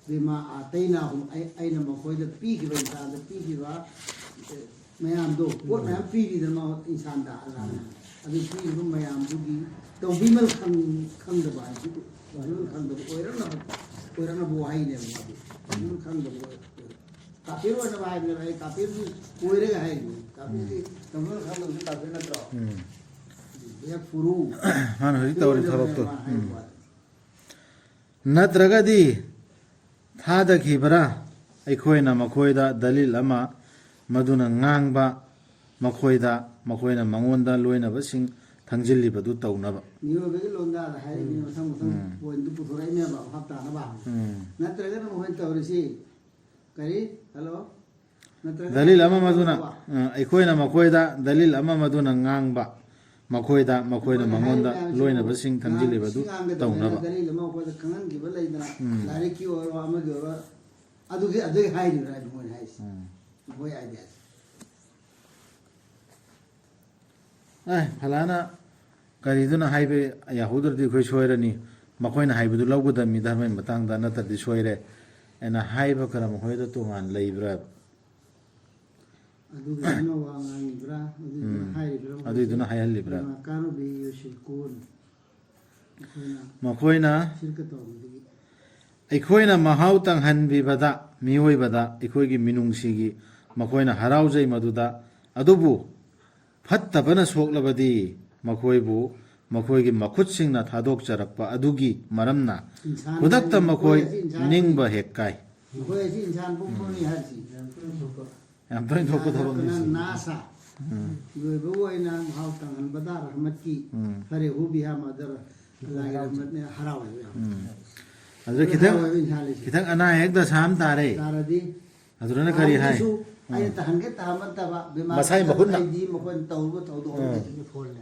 ꯕꯤꯃꯥ ꯑꯥꯇꯩꯅꯥꯍꯨꯝ", ꯑꯩ-, ꯑꯩꯅ ꯃꯈꯣꯏꯗ ꯄꯤꯈꯤꯕ, ꯏꯟꯁꯥꯟꯗ ꯄꯤꯈꯤꯕ, ꯑꯦ, ꯃꯌꯥꯝꯗꯣ, ꯄꯣꯠ ꯎꯝ꯫ ꯃꯌꯥꯝ ꯄꯤꯔꯤꯗꯅ ꯃꯥ ꯏꯟꯁꯥꯟꯗ ꯑꯜꯂꯥꯅ꯫ ꯎꯝ꯫ ꯑꯗꯨ ꯄꯤꯔꯤꯕ ꯃꯌꯥꯝꯗꯨꯒꯤ ꯇꯧꯕꯤꯃꯜ ꯈꯪ-, ꯈꯪꯗꯕ ꯍꯥꯏꯕꯗꯤ, ꯇꯧꯕꯤꯃꯜ ꯈꯪꯗꯕ ꯑꯣꯏꯔꯛꯅꯕ, ꯑꯣꯏꯔꯛꯅꯕ ꯋꯥꯍꯩꯅꯦꯕ ꯃꯥꯗꯤ꯫ ꯇꯧꯕꯤꯃꯜ ꯈꯪꯗꯕ ꯑꯣꯏ-, ꯑꯣꯏ-, ꯀꯥꯐꯤꯔ ꯑꯣꯏꯅꯕ ꯍꯥꯏꯕꯅꯦꯕ꯫ ꯑꯩ ꯀꯥꯐꯤꯔꯗꯤ ꯑꯣꯏꯔꯒ ꯍꯥꯏꯔꯤꯅꯦ꯫ ꯀꯥꯐꯤꯔꯗꯤ ꯎꯝ꯫ ꯇꯧꯕꯤꯃꯜ ꯈꯪꯗꯕꯁꯨ ꯀꯥꯐꯤꯔ ꯅꯠꯇ꯭ꯔꯣ? ꯎꯝ꯫ ꯂꯤꯌꯛꯐꯨꯔꯨ꯫ ꯃꯥꯅ ꯍꯧꯖꯤꯛ ꯇꯧꯔꯤ ꯀꯥꯐꯤꯔ ꯑꯣꯏꯅꯕ ꯊꯕꯛꯇꯣ꯫ ꯃꯥ ꯍꯥꯏꯕ ꯎꯝ꯫ ꯋꯥꯅꯤ꯫ ꯅꯠꯇ꯭ꯔꯒꯗꯤ ꯊꯥꯗꯈꯤꯕꯔꯥ? ꯑꯩꯈꯣꯏꯅ ꯃꯈꯣꯏꯗ ꯗꯂꯤꯜ ꯑꯃ, ꯃꯗꯨꯅ ꯉꯥꯡꯕ, ꯃꯈꯣꯏꯗ, ꯃꯈꯣꯏꯅ ꯃꯉꯣꯟꯗ ꯂꯣꯏꯅꯕꯁꯤꯡ ꯊꯪꯖꯤꯜꯂꯤꯕꯗꯨ ꯇꯧꯅꯕ꯫ ꯃꯤꯑꯣꯏꯕꯒꯤ ꯂꯣꯟꯗꯥꯗ ꯍꯥꯏꯔꯤꯕꯅꯤ, ꯃꯊꯪ ꯃꯊꯪ ꯎꯝ꯫ ꯄꯣꯏꯟꯠꯇꯨ ꯄꯨꯊꯣꯔꯛꯏꯅꯦꯕ ꯚꯥꯞ ꯇꯥꯅꯕ꯫ ꯎꯝ꯫ ꯅꯠꯇ꯭ꯔꯒꯅ ꯃꯈꯣꯏꯅ ꯇꯧꯔꯤꯁꯤ ꯀꯔꯤ? ꯍꯜꯂꯣ? ꯅꯠꯇ꯭ꯔꯒꯅ ꯗꯂꯤꯜ ꯑꯃ ꯃꯗꯨꯅ, ꯇꯧꯕ? ꯑ, ꯑꯩꯈꯣꯏꯅ ꯃꯈꯣꯏꯗ ꯗꯂꯤꯜ ꯑꯃ ꯃꯗꯨꯅ ꯉꯥꯡꯕ, ꯃꯈꯣꯏꯗ, ꯃꯈꯣꯏꯅ ꯃꯈꯣꯏꯅ ꯃꯉꯣꯟꯗ ꯍꯥꯏꯔꯤꯕ ꯃꯌꯥꯝꯁꯤ ꯂꯣꯏꯅꯕꯁꯤꯡ ꯉꯥꯡ-, ꯊꯝꯖꯤꯜꯂꯤꯕ ꯑꯗꯨ ꯁꯤ ꯉꯥꯡꯒꯗꯕꯅꯤꯅ ꯇꯧꯅꯕ꯫ ꯗꯂꯤꯜ ꯑꯃ ꯑꯩꯈꯣꯏꯗ ꯈꯪꯍꯟꯈꯤꯕ ꯂꯩꯗꯅ, ꯎꯝ꯫ ꯂꯥꯏꯔꯤꯛꯀꯤ ꯑꯣꯏꯔꯣ, ꯑꯃꯒꯤ ꯑꯣꯏꯔꯣ, ꯑꯗꯨꯒꯤ, ꯑꯗꯨꯒꯤ ꯍꯥꯏꯔꯤꯕ꯭ꯔꯥ ꯍꯥꯏꯕ ꯃꯣꯏꯅ ꯍꯥꯏꯁꯦ? ꯎꯝ꯫ ꯃꯈꯣꯏ ꯑꯥꯏꯗꯤꯌꯥꯁꯦ꯫ ꯑꯦ, ꯐꯂꯥꯅ ꯀꯔꯤꯗꯨꯅ ꯍꯥꯏꯕ ꯌꯥꯍꯧꯗ꯭ꯔꯗꯤ ꯑꯩꯈꯣꯏ ꯁꯣꯏꯔꯅꯤ, ꯃꯈꯣꯏꯅ ꯍꯥꯏꯕꯗꯨ ꯂꯧꯒꯗꯕꯅꯤ ꯙꯔꯃꯒꯤ ꯃꯇꯥꯡꯗ, ꯅꯠꯇ꯭ꯔꯗꯤ ꯁꯣꯏꯔꯦ ꯍꯥꯏꯅ ꯍꯥꯏꯕ ꯀꯔꯝꯕ ꯃꯈꯣꯏꯗ ꯇꯣꯉꯥꯟ ꯂꯩꯕ꯭ꯔꯥ? ꯑꯗꯨꯒꯤꯗꯨꯅ ꯋꯥ ꯉꯥꯡꯉꯤꯕ꯭ꯔꯥ? ꯑꯗꯨꯏꯗꯨꯅ ꯎꯝ꯫ ꯍꯥꯏꯔꯤꯕ꯭ꯔꯥ? ꯑꯗꯨꯏꯗꯨꯅ ꯍꯥꯏꯍꯜꯂꯤꯕ꯭ꯔꯥ? ꯀꯥꯟꯅꯕꯤ ꯌꯣꯁꯤꯀꯣꯟ꯫ ꯑꯩꯈꯣꯏꯅ ꯃꯈꯣꯏꯅ ꯁꯤꯔꯀ ꯇꯧꯕꯗꯒꯤ꯫ ꯑꯩꯈꯣꯏꯅ ꯃꯍꯥꯎ ꯇꯪꯍꯟꯕꯤꯕꯗ, ꯃꯤꯑꯣꯏꯕꯗ ꯑꯩꯈꯣꯏꯒꯤ ꯃꯤꯅꯨꯡꯁꯤꯒꯤ ꯃꯈꯣꯏꯅ ꯍꯔꯥꯎꯖꯩ ꯃꯗꯨꯗ, ꯑꯗꯨꯕꯨ ꯐꯠꯇꯕꯅ ꯁꯣꯛꯂꯕꯗꯤ ꯃꯈꯣꯏꯕꯨ ꯃꯈꯣꯏꯒꯤ ꯃꯈꯨꯠꯁꯤꯡꯅ ꯊꯥꯗꯣꯛꯆꯔꯛꯄ ꯑꯗꯨꯒꯤ ꯃꯔꯝꯅ ꯏꯟꯁꯥꯟ ꯈꯨꯗꯛꯇ ꯍꯥꯏꯔꯤ, ꯃꯈꯣꯏ ꯃꯈꯣꯏ ꯑꯁꯤ ꯏꯟꯁꯥꯟ ꯅꯤꯡꯕ ꯍꯦꯛ ꯀꯥꯏ꯫ ꯃꯈꯣꯏ ꯑꯁꯤ ꯏꯟꯁꯥꯟ ꯄꯣꯛꯄꯅꯤ ꯍꯥꯏꯔꯤꯁꯤ꯫ ꯌꯥꯝ ꯇꯣꯏꯅ ꯊꯣꯛꯄ ꯊꯕꯛꯅꯤ ꯁꯤ꯫ ꯅꯥꯁꯥ꯫ ꯎꯝ꯫ ꯂꯣꯏꯕ ꯑꯣꯏꯅ ꯃꯍꯥꯎ ꯇꯪꯍꯟꯕꯗ ꯔꯍꯃꯠꯀꯤ ꯎꯝ꯫ ꯐꯔꯦꯍꯨ ꯕꯤꯍꯥ ꯃꯗꯔ ꯑꯜꯂꯥꯍꯒꯤ ꯔꯍꯃꯠꯅ ꯍꯔꯥꯎꯍꯜꯂꯦ꯫ ꯎꯝ꯫ ꯑꯗꯨꯗ ꯈꯤꯇꯪ, ꯍꯔꯥꯎꯍꯜꯂꯦ ꯏꯟꯁꯥꯟ ꯍꯥꯏꯁꯦ꯫ ꯈꯤꯇꯪ ꯑꯅꯥ ꯑꯌꯦꯛ ꯗꯁꯥ ꯑꯃ ꯇꯥꯔꯦ꯫ ꯇꯥꯔꯗꯤ ꯑꯗꯨꯗꯅ ꯀꯔꯤ ꯍꯥꯏ? ꯑꯗꯨꯁꯨ ꯑꯩꯅ ꯎꯝ꯫ ꯇꯥꯍꯟꯒꯦ ꯇꯥꯍꯟꯕ ꯅꯠꯇꯕ, ꯕꯤꯃꯥꯔ ꯃꯁꯥꯏ ꯃꯈꯨꯠꯅ꯫ ꯑꯩꯗꯤ ꯃꯈꯣꯏꯅ ꯇꯧꯔꯨꯕ ꯊꯧꯗꯣꯛ ꯎꯝ꯫ ꯑꯃꯗꯤ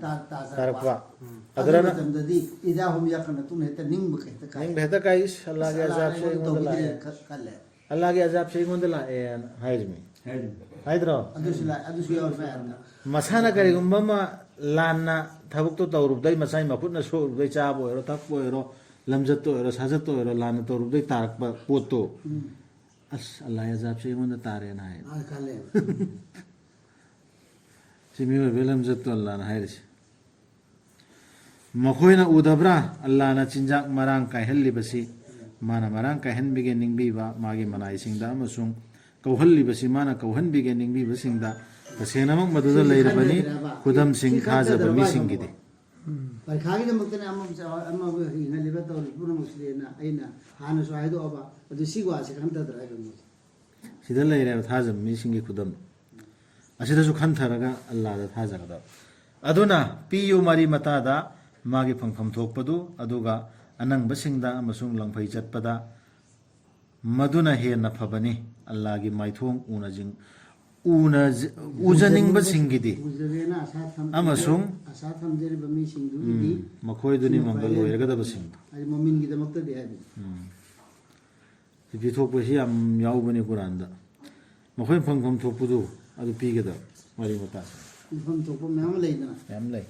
ꯇꯥ-, ꯇꯥꯖꯔꯛꯄ꯫ ꯇꯥꯔꯛꯄ꯫ ꯎꯝ꯫ ꯑꯗꯨ ꯑꯗꯨꯅ ꯃꯇꯝꯗꯗꯤ ꯏꯗꯥ ꯍꯨꯝ ꯌꯥꯀꯟ ꯃꯇꯨꯡꯗ ꯍꯦꯛꯇ ꯅꯤꯡꯕ ꯍꯦꯛꯇ ꯀꯥꯏ꯫ ꯅꯤꯡꯕ ꯍꯦꯛꯇ ꯀꯥꯏ, "ꯏꯁ, ꯑꯜꯂꯥꯍꯒꯤ ꯑꯁ, ꯑꯖꯥꯕꯁꯦ ꯑꯜꯂꯥꯍꯅ ꯑꯩꯉꯣꯟꯗ ꯇꯧꯕꯤꯗ꯭ꯔꯦ" ꯂꯥꯛꯑꯦ꯫ ꯈ-, ꯈꯜꯂꯦ꯫ ꯑꯜꯂꯥꯍꯒꯤ ꯑꯖꯥꯕꯁꯦ ꯑꯩꯉꯣꯟꯗ ꯂꯥꯛꯑꯦꯅ ꯍꯥꯏꯔꯤꯃꯤ꯫ ꯍꯥꯏꯔꯤꯃꯤ꯫ ꯍꯥꯏꯗ꯭ꯔꯣ? ꯑꯗꯨꯁꯨ ꯂꯥꯛ-, ꯑꯗꯨꯁꯨ ꯌꯥꯎꯔꯛꯄ ꯌꯥꯗ꯭ꯔꯥ? ꯃꯁꯥꯅ ꯀꯔꯤꯒꯨꯝꯕ ꯑꯃ ꯂꯥꯟꯅ ꯊꯕꯛꯇꯣ ꯇꯧꯔꯨꯕꯗꯩ, ꯃꯁꯥꯏ ꯃꯈꯨꯠꯅ ꯁꯣꯛꯂꯨꯕꯗꯩ, ꯆꯥꯕ ꯑꯣꯏꯔꯣ, ꯊꯛꯄ ꯑꯣꯏꯔꯣ, ꯂꯝꯆꯠꯇ ꯑꯣꯏꯔꯣ, ꯁꯥꯖꯠꯇ ꯑꯣꯏꯔꯣ, ꯂꯥꯟꯅ ꯇꯧꯔꯨꯕꯗꯩ ꯇꯥꯔꯛꯄ ꯄꯣꯠꯇꯣ, ꯎꯝ꯫ "ꯑꯁ, ꯑꯜꯂꯥꯍꯒꯤ ꯑꯖꯥꯕꯁꯦ ꯑꯩꯉꯣꯟꯗ ꯇꯥꯔꯦꯅ" ꯍꯥꯏ꯫ ꯑꯥ, ꯈꯜꯂꯦ꯫ ꯁꯤ ꯃꯤꯑꯣꯏꯕꯒꯤ ꯂꯝꯆꯠꯇꯣ ꯑꯜꯂꯥꯍꯅ ꯍꯥꯏꯔꯤꯁꯦ꯫ ꯃꯈꯣꯏꯅ ꯎꯗꯕ꯭ꯔꯥ? ꯑꯜꯂꯥꯍꯅ ꯆꯤꯟꯖꯥꯛ ꯃꯔꯥꯡ ꯀꯥꯏꯍꯜꯂꯤꯕꯁꯤ ꯃꯥꯅ ꯃꯔꯥꯡ ꯀꯥꯏꯍꯟꯕꯤꯒꯦ ꯅꯤꯡꯕꯤꯕ ꯃꯥꯒꯤ ꯃꯅꯥꯏꯁꯤꯡꯗ ꯑꯃꯁꯨꯡ ꯀꯧꯍꯜꯂꯤꯕꯁꯤ ꯃꯥꯅ ꯀꯧꯍꯟꯕꯤꯒꯦ ꯅꯤꯡꯕꯤꯕꯁꯤꯡꯗ꯫ ꯇꯁꯦꯡꯅꯃꯛ ꯃꯗꯨꯗ ꯁꯤꯁꯤ ꯂꯩꯔꯕꯅꯤ ꯈꯟꯅꯗ꯭ꯔꯕ? ꯈꯨꯗꯝꯁꯤꯡ ꯁꯤ ꯊꯥꯖꯕ ꯈꯟꯅꯗ꯭ꯔꯕ ꯃꯤꯁꯤꯡꯒꯤꯗꯤ꯫ ꯍꯥꯏꯕ? ꯎꯝ꯫ ꯄꯔꯤꯈꯥꯒꯤꯗꯃꯛꯇꯅꯦ ꯑꯃꯕꯨ ꯆꯥ-, ꯑꯃꯕꯨ ꯍꯤꯡꯍꯜꯂꯤꯕ ꯇꯧꯔꯤꯕ ꯄꯨꯝꯅꯃꯛꯁꯤꯗꯤꯅ ꯑꯩꯅ ꯍꯥꯟꯅꯁꯨ ꯍꯥꯏꯗꯣꯛꯑꯕ, ꯑꯗꯨ ꯁꯤ ꯋꯥꯁꯦ ꯈꯟꯊꯗ꯭ꯔꯥ ꯍꯥꯏꯕ ꯃꯣꯏ꯫ ꯁꯤꯗ ꯂꯩꯔꯦꯕ ꯊꯥꯖꯕ ꯃꯤꯁꯤꯡꯒꯤ ꯈꯨꯗꯝ꯫ ꯑꯁꯤꯗꯁꯨ ꯈꯟꯊꯔꯒ ꯑꯜꯂꯥꯗ ꯊꯥꯖꯒꯗꯕ꯫ ꯑꯗꯨꯅ ꯄꯤꯌꯨ ꯃꯔꯤ ꯃꯇꯥꯗ ꯃꯥꯒꯤ ꯐꯪꯐꯝ ꯊꯣꯛꯄꯗꯨ, ꯑꯗꯨꯒ ꯑꯅꯪꯕꯁꯤꯡꯗ ꯑꯃꯁꯨꯡ ꯂꯪꯐꯩ ꯆꯠꯄꯗ ꯃꯗꯨꯅ ꯍꯦꯟꯅ ꯐꯕꯅꯤ꯫ ꯑꯜꯂꯥꯒꯤ ꯃꯥꯏꯊꯣꯡ ꯎꯅꯖꯤꯡ-, ꯎꯅꯖ-, ꯎꯖꯅꯤꯡꯕꯁꯤꯡꯒꯤꯗꯤ ꯎꯖꯒꯦꯅ ꯑꯁꯥ ꯊꯝ-, ꯑꯃꯁꯨꯡ ꯑꯁꯥ ꯊꯝꯖꯔꯤꯕ ꯃꯤꯁꯤꯡꯗꯨꯒꯤꯗꯤ ꯎꯝ, ꯃꯈꯣꯏꯗꯨꯅꯤ ꯁꯤꯅ ꯃꯪꯒꯜ ꯈ꯭ꯋꯥꯏꯗꯒꯤ ꯑꯣꯏꯔꯒꯗꯕꯁꯤꯡꯗꯣ꯫ ꯍꯥꯏꯗꯤ ꯃꯣꯃꯤꯟꯒꯤꯗꯃꯛꯇꯗꯤ ꯍꯥꯏꯕꯅꯤ꯫ ꯎꯝ꯫ ꯁꯤ ꯄꯤꯊꯣꯛꯄꯁꯤ ꯌꯥꯝ ꯌꯥꯎꯕꯅꯤ ꯀꯨꯔꯥꯟꯗ꯫ ꯃꯈꯣꯏ ꯐꯪꯐꯝ ꯊꯣꯛꯄꯗꯨ ꯑꯗꯨ ꯄꯤꯒꯗꯕ ꯃꯔꯤ ꯃꯇꯥꯁꯤꯡ ꯃꯐꯝ ꯊꯣꯛꯄ ꯃꯌꯥꯝ ꯑꯃ ꯂꯩꯗꯅ꯫ ꯃꯌꯥꯝ ꯂꯩ꯫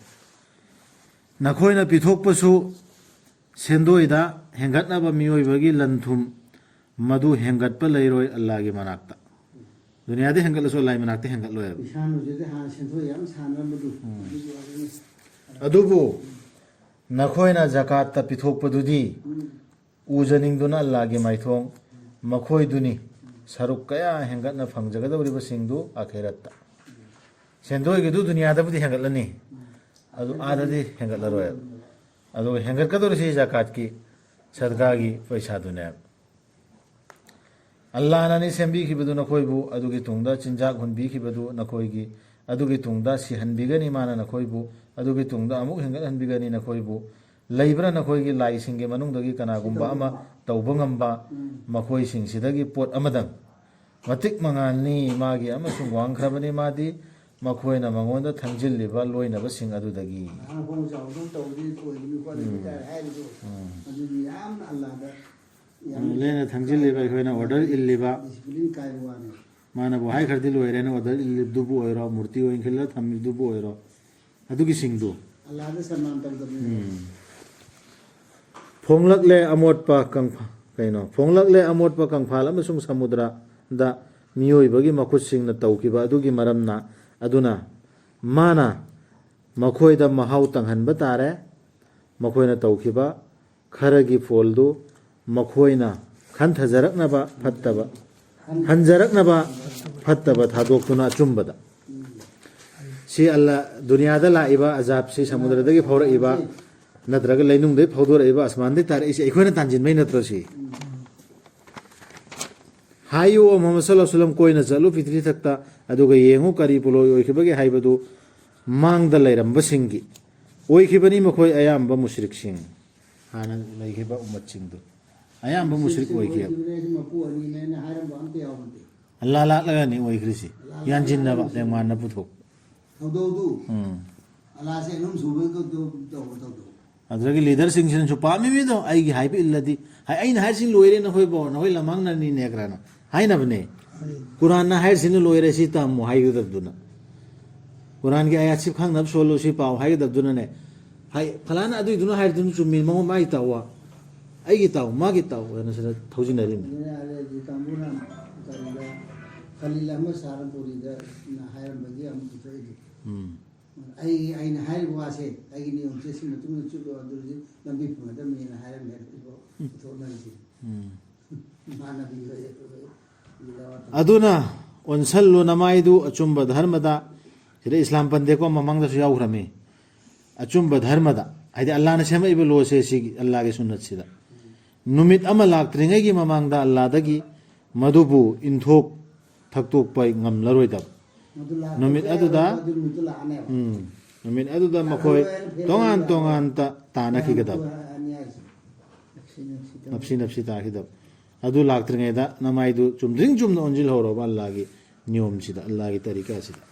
ꯅꯈꯣꯏꯅ ꯄꯤꯊꯣꯛꯄꯁꯨ ꯁꯦꯟꯗꯣꯏꯗ ꯍꯦꯟꯒꯠꯅꯕ ꯃꯤꯑꯣꯏꯕꯒꯤ ꯂꯟ-ꯊꯨꯝ ꯃꯗꯨ ꯍꯦꯟꯒꯠꯄ ꯂꯩꯔꯣꯏ ꯑꯜꯂꯥꯒꯤ ꯃꯅꯥꯛꯇ꯫ ꯗꯨꯅꯤꯌꯥꯗ ꯍꯦꯟꯒꯠꯂꯁꯨ ꯑꯜꯂꯥꯒꯤ ꯃꯅꯥꯛꯇ ꯍꯦꯟꯒꯠꯂꯣꯏꯕ꯫ ꯏꯁꯥꯅ ꯍꯧꯖꯤꯛ ꯍꯥꯟꯅ ꯁꯦꯟꯊꯣꯛ ꯌꯥꯝ ꯁꯥꯟꯅꯔꯝꯕꯗꯨ, ꯑꯗꯨꯒꯤ ꯋꯥꯔꯤꯅꯤ꯫ ꯑꯗꯨꯕꯨ ꯅꯈꯣꯏꯅ ꯖꯀꯥꯠꯇ ꯄꯤꯊꯣꯛꯄꯗꯨꯗꯤ ꯎꯖꯅꯤꯡꯗꯨꯅ ꯑꯜꯂꯥꯒꯤ ꯃꯥꯏꯊꯣꯡ ꯃꯈꯣꯏꯗꯨꯅꯤ ꯁꯔꯨꯛ ꯀꯌꯥ ꯍꯦꯟꯒꯠꯅ ꯐꯪꯖꯒꯗꯧꯔꯤꯕꯁꯤꯡꯗꯨ ꯑꯈꯦꯔꯠꯇ꯫ ꯁꯦꯟꯗꯣꯏꯒꯤꯗꯨ ꯗꯨꯅꯤꯌꯥꯗꯕꯨꯗꯤ ꯍꯦꯟꯒꯠꯂꯅꯤ, ꯑꯗꯨ ꯑꯥꯗꯗꯤ ꯍꯦꯟꯒꯠꯂꯔꯣꯏꯕ꯫ ꯑꯗꯨꯒ ꯍꯦꯟꯒꯠꯀꯗꯧꯔꯤꯁꯤ ꯖꯀꯥꯠꯀꯤ, ꯁꯗꯀꯥꯒꯤ ꯄꯩꯁꯥꯗꯨꯅꯦꯕ꯫ ꯑꯜꯂꯥꯅꯅꯤ ꯁꯦꯝꯕꯤꯈꯤꯕꯗꯨ ꯅꯈꯣꯏꯕꯨ, ꯑꯗꯨꯒꯤ ꯇꯨꯡꯗ ꯆꯤꯟꯖꯥꯛ ꯍꯨꯟꯕꯤꯈꯤꯕꯗꯨ ꯅꯈꯣꯏꯒꯤ, ꯑꯗꯨꯒꯤ ꯇꯨꯡꯗ ꯁꯤꯍꯟꯕꯤꯒꯅꯤ ꯃꯥꯅ ꯅꯈꯣꯏꯕꯨ, ꯑꯗꯨꯒꯤ ꯇꯨꯡꯗ ꯑꯃꯨꯛ ꯍꯦꯟꯒꯠꯍꯟꯕꯤꯒꯅꯤ ꯅꯈꯣꯏꯕꯨ꯫ ꯂꯩꯕ꯭ꯔꯥ ꯅꯈꯣꯏꯒꯤ ꯂꯥꯏꯁꯤꯡꯒꯤ ꯃꯅꯨꯡꯗꯒꯤ ꯀꯅꯥꯒꯨꯝꯕ ꯑꯃ ꯇꯧꯕ ꯉꯝꯕ? ꯃꯈꯣꯏꯁꯤꯡꯁꯤꯗꯒꯤ ꯄꯣꯠ ꯑꯃꯗꯪ꯫ ꯃꯇꯤꯛ ꯃꯉꯥꯜꯅꯤ ꯃꯥꯒꯤ ꯑꯃꯁꯨꯡ ꯋꯥꯡꯈ꯭ꯔꯕꯅꯤ ꯃꯥꯗꯤ, ꯃꯈꯣꯏꯅ ꯃꯉꯣꯟꯗ ꯊꯪꯖꯤꯜꯂꯤꯕ ꯂꯣꯏꯅꯕꯁꯤꯡ ꯑꯗꯨꯗꯒꯤ꯫ ꯅꯍꯥꯟ ꯈꯣꯡ ꯆꯥꯎꯗꯅ ꯇꯧꯕꯗꯤ ꯑꯣꯏꯕꯅꯤ ꯈꯣꯠꯂꯤꯕꯅꯤ ꯀꯥꯏꯅ ꯍꯥꯏꯔꯤꯗꯣ, ꯑꯗꯨꯗꯤ ꯌꯥꯝꯅ ꯑꯜꯂꯥꯗ ꯌꯥꯝ ꯂꯣꯏꯅ ꯊꯪꯖꯤꯜꯂꯤꯕ, ꯑꯩꯈꯣꯏꯅ ꯑꯣꯔꯗꯔ ꯏꯜꯂꯤꯕ꯫ ꯗꯤꯁꯤꯄ꯭ꯂꯤꯟ ꯀꯥꯏꯕ ꯋꯥꯅꯤ꯫ ꯃꯥꯅꯕꯨ ꯍꯥꯏꯈ꯭ꯔꯗꯤ ꯂꯣꯏꯔꯦꯅ ꯑꯣꯔꯗꯔ ꯏꯜꯂꯤꯕꯗꯨꯕꯨ ꯑꯣꯏꯔꯣ, ꯃꯨꯔꯇꯤ ꯑꯣꯏꯅ ꯈꯤꯜꯂ ꯊꯝꯃꯤꯕꯗꯨꯕꯨ ꯑꯣꯏꯔꯣ, ꯑꯗꯨꯒꯤꯁꯤꯡꯗꯨ꯫ ꯑꯜꯂꯥꯗ ꯁꯟꯃꯥꯟ ꯇꯧꯗꯕꯅꯤ꯫ ꯎꯝ꯫ ꯐꯣꯡꯂꯛꯂꯦ ꯑꯃꯣꯠꯄ ꯀꯪꯐ-, ꯀꯩꯅꯣ, ꯐꯣꯡꯂꯛꯂꯦ ꯑꯃꯣꯠꯄ ꯀꯪꯐꯥꯜ ꯑꯃꯁꯨꯡ ꯁꯃꯨꯗ꯭ꯔꯗ ꯃꯤꯑꯣꯏꯕꯒꯤ ꯃꯈꯨꯠꯁꯤꯡꯅ ꯇꯧꯈꯤꯕ ꯑꯗꯨꯒꯤ ꯃꯔꯝꯅ, ꯑꯗꯨꯅ ꯃꯥꯅ ꯃꯈꯣꯏꯗ ꯃꯍꯥꯎ ꯇꯪꯍꯟꯕ ꯇꯥꯔꯦ꯫ ꯃꯈꯣꯏꯅ ꯇꯧꯈꯤꯕ ꯈꯔꯒꯤ ꯐꯣꯜꯗꯨ ꯃꯈꯣꯏꯅ ꯈꯟꯊꯖꯔꯛꯅꯕ ꯐꯠꯇꯕ, ꯍꯟꯖꯔꯛꯅꯕ ꯐꯠꯇꯕ ꯊꯥꯗꯣꯛꯇꯨꯅ ꯑꯆꯨꯝꯕꯗ꯫ ꯁꯤ ꯑꯜꯂꯥ, ꯗꯨꯅꯤꯌꯥꯗ ꯂꯥꯛꯏꯕ ꯑꯖꯥꯕꯁꯤ, ꯁꯃꯨꯗ꯭ꯔꯗꯒꯤ ꯐꯥꯎꯔꯛꯏꯕ ꯅꯠꯇ꯭ꯔꯒ ꯂꯩꯅꯨꯡꯗꯩ ꯐꯥꯎꯗꯣꯔꯛꯏꯕ, ꯑꯁꯃꯥꯟꯗꯩ ꯇꯥꯔꯛꯏꯁꯦ ꯑꯩꯈꯣꯏꯅ ꯇꯥꯟꯁꯤꯟꯕꯩ ꯅꯠꯇ꯭ꯔꯣ ꯁꯤ? ꯍꯥꯏꯌꯨ, ꯑꯣ ꯃꯨꯍꯝꯃꯗ ꯁꯜꯂꯜꯂꯥꯍꯨ ꯑꯂꯩꯍꯤ ꯋꯁꯜꯂꯝ, ꯀꯣꯏꯅ ꯆꯠꯂꯨ ꯄ꯭ꯔꯤꯊꯤꯕꯤ ꯊꯛꯇ, ꯑꯗꯨꯒ ꯌꯦꯡꯉꯨ ꯀꯔꯤ ꯄꯣꯠꯂꯣꯏ ꯑꯣꯏꯈꯤꯕꯒꯦ ꯍꯥꯏꯕꯗꯨ꯫ ꯃꯥꯡꯗ ꯂꯩꯔꯝꯕꯁꯤꯡꯒꯤ ꯑꯣꯏꯈꯤꯕꯅꯤ, ꯃꯈꯣꯏ ꯑꯌꯥꯝꯕ ꯃꯨꯁ꯭ꯔꯤꯛꯁꯤꯡ꯫ ꯍꯥꯟꯅ ꯂꯩꯈꯤꯕ ꯎꯝꯃꯠꯁꯤꯡꯗꯨ ꯑꯌꯥꯝꯕ ꯃꯨꯁ꯭ꯔꯤꯛ ꯑꯣꯏꯈꯤ꯫ ꯑꯣꯏꯈꯤꯕꯅꯦ, ꯁꯤ ꯃꯄꯨ ꯑꯅꯤꯅꯦꯅ ꯍꯥꯏꯔꯝꯕ ꯑꯝꯇ ꯌꯥꯎꯕ ꯅꯠꯇꯦ꯫ ꯑꯜꯂꯥ ꯂꯥꯛꯂꯒꯅꯤ ꯑꯣꯏꯈ꯭ꯔꯤꯁꯤ, ꯑꯜꯂꯥ ꯌꯥꯟꯁꯤꯟꯅꯕ ꯂꯥꯛꯂꯒꯅꯤ꯫ ꯂꯦꯡꯃꯥꯟꯅ ꯄꯨꯊꯣꯛ꯫ ꯊꯧꯗꯧꯗꯨ꯫ ꯎꯝ꯫ ꯑꯜꯂꯥꯁꯦ ꯑꯍꯨꯝ ꯁꯨꯕꯗ ꯇꯧ-, ꯇꯧ-, ꯇꯧ-, ꯇꯧꯗꯧ꯫ ꯑꯗꯨꯗꯒꯤ ꯂꯤꯗꯔꯁꯤꯡꯁꯤꯅꯁꯨ ꯄꯥꯝꯃꯤ ꯃꯤꯗꯣ ꯑꯩꯒꯤ ꯍꯥꯏꯕ ꯏꯜꯂꯗꯤ, ꯍꯥꯏ, ꯑꯩꯅ ꯍꯥꯏꯔꯤꯁꯤ ꯂꯣꯏꯔꯦ ꯅꯈꯣꯏꯕꯣ, ꯅꯈꯣꯏ ꯂꯃꯥꯡꯅꯅꯤꯅꯦ ꯀꯅꯥꯅꯣ ꯍꯥꯏꯅꯕꯅꯦ꯫ ꯀꯨꯔꯥꯟꯅ ꯍꯥꯏꯔꯤꯁꯤꯅ ꯂꯣꯏꯔꯦ, ꯁꯤ ꯇꯝꯃꯣ ꯍꯥꯏꯒꯗꯕꯗꯨꯅ꯫ ꯀꯨꯔꯥꯟꯒꯤ ꯑꯥꯌꯥꯠꯁꯤ ꯈꯪꯅꯕ ꯁꯣꯜꯂꯨ, ꯁꯤ ꯄꯥꯎ ꯍꯥꯏꯒꯗꯕꯗꯨꯅꯅꯦ꯫ ꯍꯥꯏ, ꯐꯂꯥꯅ ꯑꯗꯨꯏꯗꯨꯅ ꯍꯥꯏꯔꯤꯗꯨꯅ ꯆꯨꯝꯃꯤ, ꯃꯉꯣꯟ ꯃꯥꯒꯤ ꯇꯥꯎꯋꯥ, ꯑꯩꯒꯤ ꯇꯥꯎ, ꯃꯥꯒꯤ ꯇꯥꯎ ꯍꯥꯏꯅ ꯁꯤꯗ ꯊꯧꯖꯤꯟꯅꯔꯤꯕꯅꯤ꯫ ꯑꯗꯨꯅ ꯑꯥꯂꯦꯖꯤ ꯀꯥꯡꯕꯨꯅ ꯀꯔꯤꯗ ꯈꯂꯤꯜ ꯑꯍꯃꯗ ꯁꯍꯥꯔꯟꯄꯨꯔꯤꯗꯅ ꯍꯥꯏꯔꯝꯕꯒꯤ ꯑꯃꯨꯛ ꯄꯨꯊꯣꯛꯏꯗꯨ꯫ ꯎꯝ꯫ ꯑꯩ, ꯑꯩꯅ ꯍꯥꯏꯔꯤꯕ ꯋꯥꯁꯦ, ꯑꯩꯒꯤ ꯅꯤꯌꯣꯝꯁꯦ ꯁꯤ ꯃꯇꯨꯡꯗ ꯆꯠꯂꯣ, ꯑꯗꯨꯗꯤ ꯂꯝꯕꯤ ꯐꯪꯒꯗꯕꯅꯤꯅ ꯍꯥꯏꯔꯝꯃꯦ꯫ ꯏꯕꯣ ꯎꯝ꯫ ꯄꯨꯊꯣꯛꯅꯔꯤꯁꯦ꯫ ꯎꯝ꯫ ꯃꯥꯅꯕꯤ ꯍꯣꯏ, ꯑꯩꯈꯣꯏ ꯂꯤꯂꯥ ꯋꯥꯇꯝ꯫ ꯑꯗꯨꯅ ꯑꯣꯟꯁꯜꯂꯨ ꯅꯃꯥꯏꯗꯨ ꯑꯆꯨꯝꯕ ꯙꯔꯃꯗ, ꯁꯤꯗ ꯏꯁꯂꯥꯝ ꯄꯟꯗꯦꯀꯣ, ꯃꯃꯥꯡꯗꯁꯨ ꯌꯥꯎꯈ꯭ꯔꯝꯃꯤ꯫ ꯑꯆꯨꯝꯕ ꯙꯔꯃꯗ, ꯍꯥꯏꯗꯤ ꯑꯜꯂꯥꯅ ꯁꯦꯝꯃꯛꯏꯕ ꯂꯣꯁꯦ ꯁꯤꯒꯤ ꯑꯜꯂꯥꯒꯤ ꯁꯨꯟꯅꯠꯁꯤꯗ꯫ ꯅꯨꯃꯤꯠ ꯑꯃ ꯂꯥꯛꯇ꯭ꯔꯤꯉꯩꯒꯤ ꯃꯃꯥꯡꯗ ꯑꯜꯂꯥꯗꯒꯤ ꯃꯗꯨꯕꯨ ꯏꯟꯊꯣꯛ ꯊꯛꯇꯣꯛꯄ ꯉꯝꯂꯔꯣꯏꯗꯕ꯫ ꯃꯗꯨ ꯂꯥꯛꯄꯁꯦ ꯅꯨꯃꯤꯠ ꯑꯗꯨꯗ, ꯑꯗꯨ ꯅꯨꯃꯤꯠꯇꯨ ꯂꯥꯛꯑꯅꯦꯕ꯫ ꯎꯝ꯫ ꯅꯨꯃꯤꯠ ꯑꯗꯨꯗ ꯃꯈꯣꯏ ꯂꯥꯛꯑꯔꯣꯏ ꯍꯥꯏꯅ ꯐꯦꯟ ꯇꯣꯉꯥꯟ ꯇꯣꯉꯥꯟ ꯇꯣꯉꯥꯟꯇ ꯇꯥꯅꯈꯤꯒꯗꯕ꯫ ꯑꯅꯤ ꯍꯥꯏꯁꯦ꯫ ꯅꯞꯁꯤ ꯅꯞꯁꯤ ꯇꯥꯈꯤꯗꯕ꯫ ꯑꯗꯨ ꯂꯥꯛꯇ꯭ꯔꯤꯉꯩꯗ ꯅꯃꯥꯏꯗꯨ ꯆꯨꯝꯗ꯭ꯔꯤꯡ ꯆꯨꯝꯅ ꯑꯣꯟꯁꯤꯜꯍꯧꯔꯕ ꯑꯜꯂꯥꯒꯤ ꯅꯤꯌꯣꯝꯁꯤꯗ, ꯑꯜꯂꯥꯒꯤ ꯇꯔꯤꯀꯥꯁꯤꯗ꯫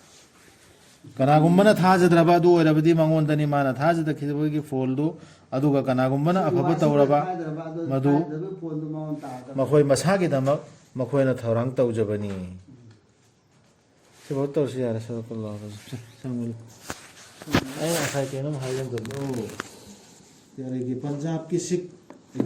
ꯀꯅꯥꯒꯨꯝꯕꯅ ꯊꯥꯖꯗ꯭ꯔꯕ ꯑꯗꯨ ꯑꯣꯏꯔꯕꯗꯤ ꯃꯉꯣꯟꯗꯅꯤ ꯃꯥꯅ ꯊꯥꯖꯗꯈꯤꯕꯒꯤ ꯐꯣꯜꯗꯨ, ꯑꯗꯨꯒ ꯀꯅꯥꯒꯨꯝꯕꯅ ꯑꯐꯕ ꯇꯧꯔꯕ ꯃꯗꯨ ꯃꯈꯣꯏ ꯃꯁꯥꯒꯤꯗꯃꯛ ꯃꯈꯣꯏꯅ ꯊꯧꯔꯥꯡ ꯇꯧꯖꯕꯅꯤ꯫ ꯁꯤꯐꯥꯎ ꯇꯧꯔꯁꯤ ꯌꯥꯔꯦ, ꯁꯗꯀꯜꯂꯥꯍꯨ ꯑꯂꯥꯖꯤꯝ꯫ ꯑꯩꯅ ꯉꯁꯥꯏ ꯀꯩꯅꯣꯝ ꯍꯥꯏꯒꯦ ꯇꯧꯕ꯫ ꯌꯥꯔꯦꯒꯤ ꯄꯟꯖꯥꯕꯀꯤ ꯁꯤꯈ